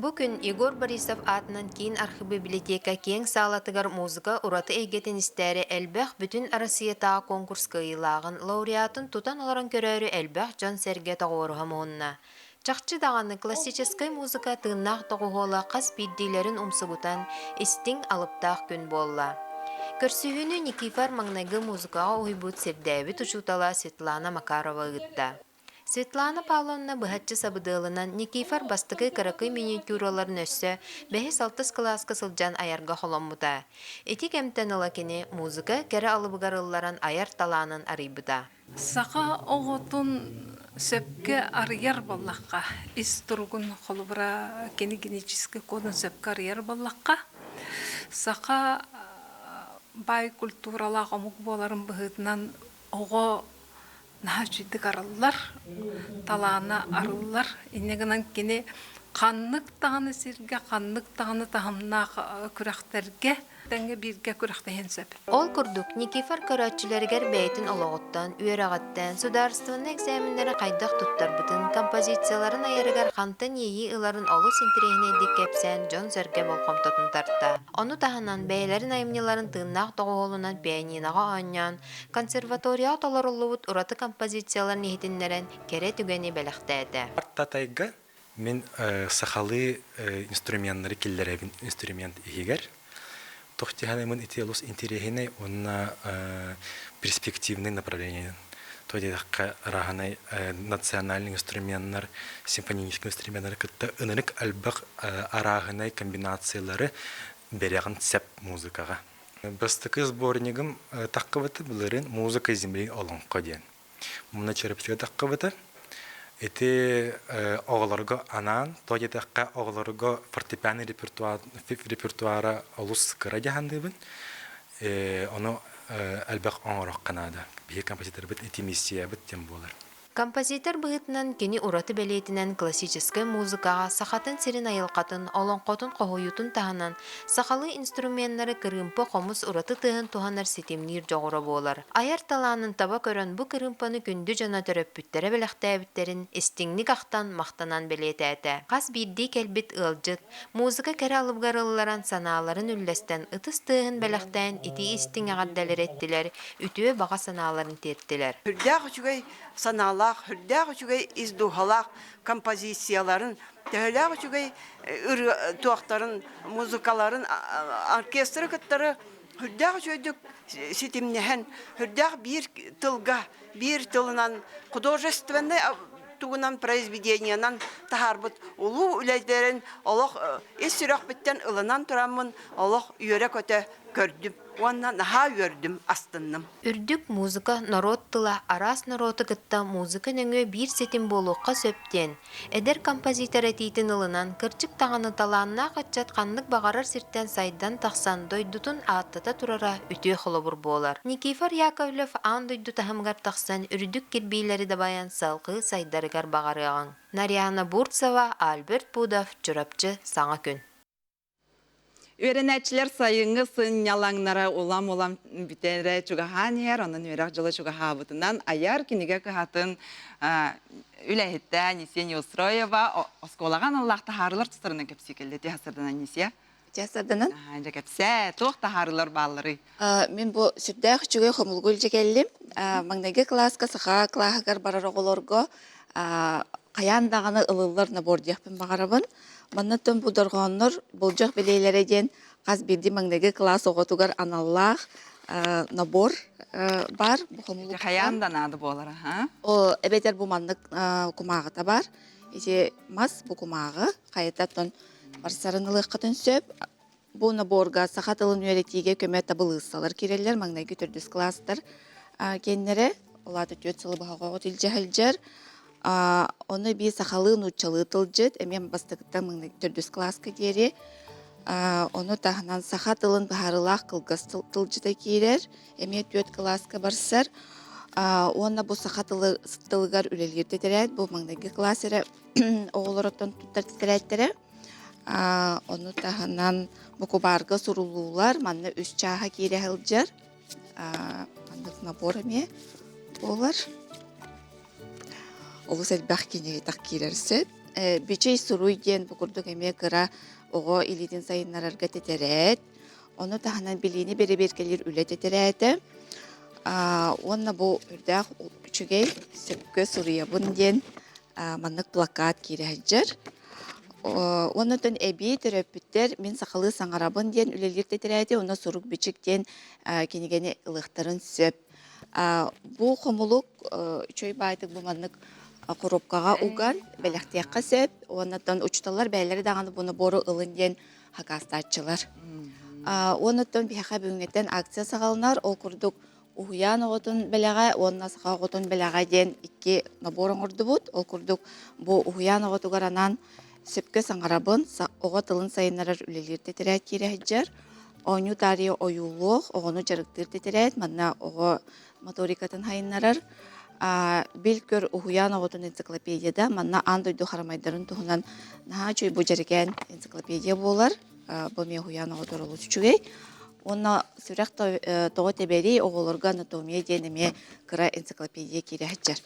Бу күн Егор Борисов аатынан киин архибиблиотека киэҥ саалатыгар музыка ураты эйгэтин истээри элбэх бүтүн Арассыыйатааҕы конкурс кыайыылааҕын лауреатын тутан олорон көрөөрү элбэх дьон-сэргэ тоҕуоруһа муһунна. Чахчы даҕаны классическай музыка тыыннаах доҕуһуола хас биирдиилэрин умсугутан, истиҥ, алыптаах күн буолла. Көрсүһүүнү Никифор маҥнайгы музыкаҕа уһуйбут сирдээбит учуутала Светлана Макарова ыытта. Светлана Павловна быһаччы сабыдыалынан Никифор бастакы кыракый миниатюраларын өссө бэһис-алтыс кылааска сылдьан айарга холоммута. Ити кэмтэн ыла кини музыка кэрэ алыбыгар ылларан айар талаанын арыйбыта. Саха оҕотун сөпкө арыйар буоллахха, ис туругун холобура кини генетическэй кодун сөпкө арыйар буоллахха, саха баай культуралаах омук буоларын быһыытынан оҕо наһаа үчүгдүк арыллар, талаана арыллар. Инньэ гынан кини ханнык даҕаны сиргэ, ханнык даҕаны таһымнаах күрэхтэргэ тэҥҥэ бииргэ күрэхтэһиэн сөп. Ол курдук, Никифор көрөөччүлэригэр бэйэтин олоҕуттан, үөрэҕиттэн, судаарыстыбаннай экзаменнары хайдах туттарбытын, композицияларын айарыгар хантан иэйии ыларын олус интэриэһинэйдик кэпсээн дьон-сэргэ болҕомтотун тарта. Ону таһынан, бэйэлэрин айымньыларын тыыннаах доҕуһуолунан пианиноҕа оонньоон, Консерваторияҕа толоруллубут ураты композицияларын иһитиннэрэн кэрэ түгэни бэлэхтээтэ. Татайга мин сахалыы инструменнары киллэрэбин инструмент иһигэр. Туох диэхэнэмин ити олус интэриэһинэй уонна перспективный направление. То диэтэххэ арааһынай национальный инструменнар, симфоническай инструменнары кытта ынырык элбэх арааһынай комбинациялары бэрэҕин сеп музыкаҕа. Бастакы сборнигым таххыбыта былырыын «Музыка земли олоҥхо» диэн. Муна Черепсигэ таххыбыта. Ити оҕолорго анаан, то диэтэххэ оҕолорго фортепиано репертуара олус кыра дьаһандыыбын. Ону элбэх оҥорохха наада. Биһиги композиторбыт ити миссиябыт диэн буолар. Композитор быһыытынан кини ураты бэлиэтинэн классическай музыкаҕа сахатын сирин айылҕатын, олоҥхотун хоһуйуутун таһынан, сахалыы инструменнары кырыымпа хомус ураты тыаһын туһанар ситимниир дьоҕура буолар. Айар талаанын таба көрөн бу кырыымпаны күндү дьоно төрөппүттэрэ бэлэхтээбиттэрин истиҥник ахтан, махтанан бэлиэтээтэ. Хас биирдии кэлбит ыалдьыт, музыка кэрэ алыбыгар ылларан санааларын үллэстэн ытыс тыаһын бэлэхтээн итии истиҥ эҕэрдэлэри эттилэр, үтүө баҕа санааларын тиэртилэр. Сүрдээх үчүгэй санаалаах, сүрдээх үчүгэй ис дууһалаах композицияларын, төһөлөөх үчүгэй ырыа туохтарын, музыкаларын, оркестры кыттары сүрдээх үчүгэйдик ситимнэһэн, сүрдээх биир тылга, биир тылынан художественнай тугунан произведениенан таһаарбыт улуу үлэлэрин олох ис сүрэхпиттэн ылынан тураммын олох үөрэ-көтө көрдүм уонна наһаа үөрдүм, астынным. Үрдүк музыка норуот тыла араас норуоту кытта музыка нөҥүө биир ситим буолуохха сөп диэн, эдэр композитор этиитин ылынан, кырдьык даҕаны талааннаах ыччат ханнык баҕарар сиртэн сайдан тахсан дойдутун ааттата турара үтүө холобур буолар. Никифор Яковлев аан дойду таһымыгар тахсан үрдүк кирбиилэри дабайан салгыы сайдарыгар баҕарыаҕыҥ. Нарьяна Бурцева, Альберт Пудов, Чурапчы, Саҥа күн. Үөрэнээччилэр сайыҥҥы сынньалаҥнара улам-улам бүтэрэ чугаһаан иһэр, онон үөрэх дьыла чугаһаабытынан айар кинигэ кыһатын үлэһиттэ Анисия Неустроева оскуолаҕа аналлаах таһаарылар тустарынан кэпсии кэллэ. Ити сардан Анисия. Ити сарданан. Дьэ кэпсээ, туох таһаарылар баалларый? Мин бу сүрдээх үчүгэй хомулгу илдьэ кэллим. Маҥнайгы кылааска саха кылааһыгар барар оҕолорго хайаан даҕаны ылыллар набор диэхпин баҕарабын. Манна бу дорҕооннор болдьох бэлиэлэрэ диэн хас биирдии маҥнайгы кылаас оҕотугар аналлаах набор баар. Бу хомулуктан. Хайаан да наада буолара, ха? О, эбэтэр бу маннык кумааҕыта баар. Ити мас бу кумааҕы хайататтан барсарын ылыаххытын сөп. Бу наборга саха тылын үөрэтиигэ көмө табылыыссалар киирэллэр. Маҥнайгы төрдүс кылаастар киэннэрэ, ол аата түөрт сылы быһа оҕоҕут илдьэ сылдьар. Ону эбии сахалыы, нууччалыы тылдьыт, эмиэ бастакыттан маҥнайгы төрдүс кылааска диэри. Ону таһынан саха тылын быһаарыылаах кылгас тылдьыта киирэр, эмиэ түөрт кылааска барсар. Уонна бу саха тылы тылыгар үлэлиир тэтэрээт, бу маҥнайгы кылаас эрэ оҕолороттон туттар тэтэрээттэрэ. Ону таһынан букубаарга сурулуулар, манна үс чааһа киирэ сылдьар. Маннык набор эмиэ буолар. Олус элбэх кинигэ киирэр сөп. Бичэй суруй диэн бу курдук эмиэ кыра оҕо илиитин сайыннарарга тэтэрээт. Ону таһынан билиини бэрэбиэркэлиир үлэ тэтэрээтэ. Уонна бу үрдээх үчүгэй сөпкө суруйабын диэн маннык плакат киирэ сылдьар. Оннотон эбии төрөппүттэр мин сахалыы саҥарабын диэн үлэлиир тэтэрээти уонна сурук-бичик диэн кинигэни ылыахтарын сөп. Бу хомулук үчүгэй баайтык бу маннык коробкаҕа уган бэлэхтиэххэ сөп. Уоннаттан учууталлар бэйэлэрэ даҕаны бу набору ылын диэн хакаастааччылар. Уоннаттан биһиэхэ бүгүҥҥэттэн акция саҕаланар. Ол курдук уһуйаан оҕотун бэлэҕэ уонна саха оҕотун бэлэҕэ диэн икки набор оҥордубут. Ол курдук бу уһуйаан оҕотугар анаан сөпкө саҥарабын, оҕо тылын сайыннарар үлэлиир тэтэрээт киирэ сылдьар. Оонньуу таарыйа ойуулуох, оҕону дьарыктыыр тэтэрээт, манна оҕо моторикатын сайыннарар. Бил-көр уһуйаан оҕотун энциклопедияда, манна аан дойду харамайдарын туһунан наһаа үчүгэй бу дьэрикээн энциклопедия буолар. Бу эмиэ уһуйаан оҕотор олус үчүгэй. Уонна сүрэх тоҕо тэбэрий оҕолорго анатомия диэн эмиэ кыра энциклопедия киирэ сылдьар.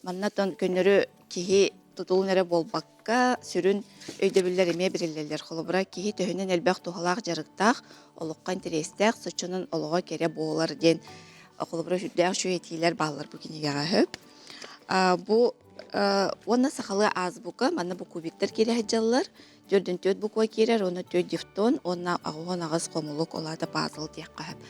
Манна көннөрү киһи тутулун эрэ буолбакка, сүрүн өйдөбүллэр эмиэ бэриллэллэр. Холобура, киһи төһөнөн элбэх туһалаах дьарыктаах, олоххо интэриэстээх, соччонон олоҕо кэрэ буолар диэн холобура сүрдээх үчүгэй этиилэр бааллар бу кинигэҕэ сөп. Бу уонна сахалыы азбука, манна бу кубиктар киирэ сылдьаллар. Төрдүн түөрт буква киирэр, уонна түөрт дифтон, уонна 88 хомулук, ол аата пазл диэххэ сөп.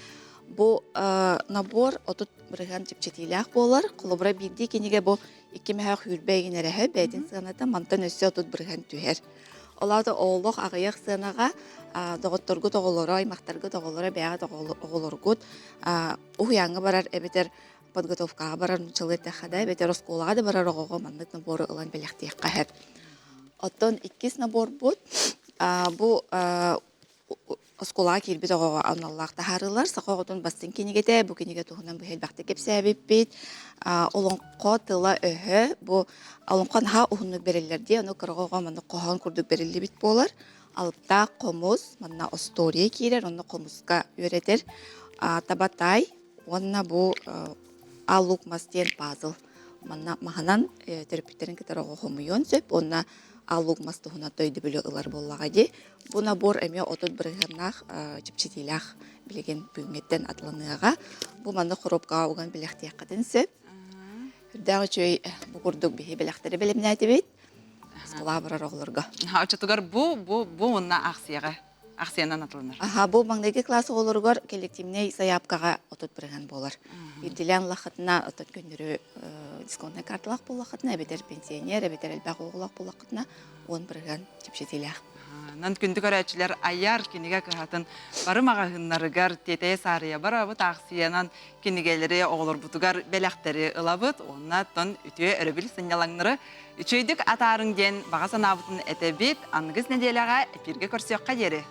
Бу набор 30% чэпчэтиилээх буолар. Холобура, биирдии кинигэ бу икки мөһөөх үүрбэ игин эрэһэ, бэйэтин сыаната мантан өссө 30% түһэр. Ол аата олох аҕыйах сыанаҕа доҕотторгут оҕолоро, аймахтаргыт оҕолоро, бэйэҕит оҕолоргут уһуйааҥҥа барар эбэтэр подготовкаҕа барар нууччалыы эттэххэ да, эбэтэр оскуолаҕа да барар оҕоҕо маннык набору ылан бэлэхтиэххэ сөп. Оттон иккис наборбут бу оскуолаҕа киирбит оҕоҕо аналлаах таһаарыылар. Саха оҕотун бастыҥ кинигэтэ. Бу кинигэ туһунан бу элбэхтик кэпсээбиппит. Олоҥхо тыла-өһө бу олоҥхо наһаа уһуннук бэриллэр дии, ону кыра оҕоҕо маннык хоһоон курдук бэриллибит буолар. Алыптаах хомус, манна остуоруйа киирэр, онно хомуска үөрэтэр. Табатай уонна бу Аллук мас диэн пазл. Манна маһынан төрөппүттэрин кытары оҕо хомуйуон сөп уонна аллук мас туһунан өйдөбүлү ылар буоллаҕа дии. Бу набор эмиэ 30 бырыһыаннаах чэпчэтиилээх билигин бүгүҥҥэттэн атыланыаҕа. Бу манна хоруопкаҕа уган бэлэхтиэххитин сөп. Үрдээх үчүгэй бу курдук биһи бэлэхтэри бэлэмнээтибит. Оскуолаҕа барар оҕолорго. Оччотугар бу бу бу уонна аахсыйаҕа Ахсыйанан атыланар. Аха, бу маҥнайгы класс оҕолоругар коллективнай сайаапкаҕа 30% буолар. Ирдилээн ыллаххытына, оттон көннөрү дисконтнай карталаах буоллаххытына, эбэтэр пенсионер, эбэтэр элбэх оҕолоох буоллаххытына, 10% чэпчэтиилээх. Нан күндү көрөөччүлэр айар кинигэ кыһатын бары маҕаһыыннарыгар тиэтэйэ саарыйа барабыт аахсыйанан кинигэлэри оҕолорбутугар бэлэхтэри ылабыт уонна тон үтүө өрөбүл сынньалаҥнары Үчүгэйдик атаарыҥ диэн баҕа санаабытын этэбит. Аныгыс нэдиэлэҕэ эфиргэ көрсүөххэ диэри.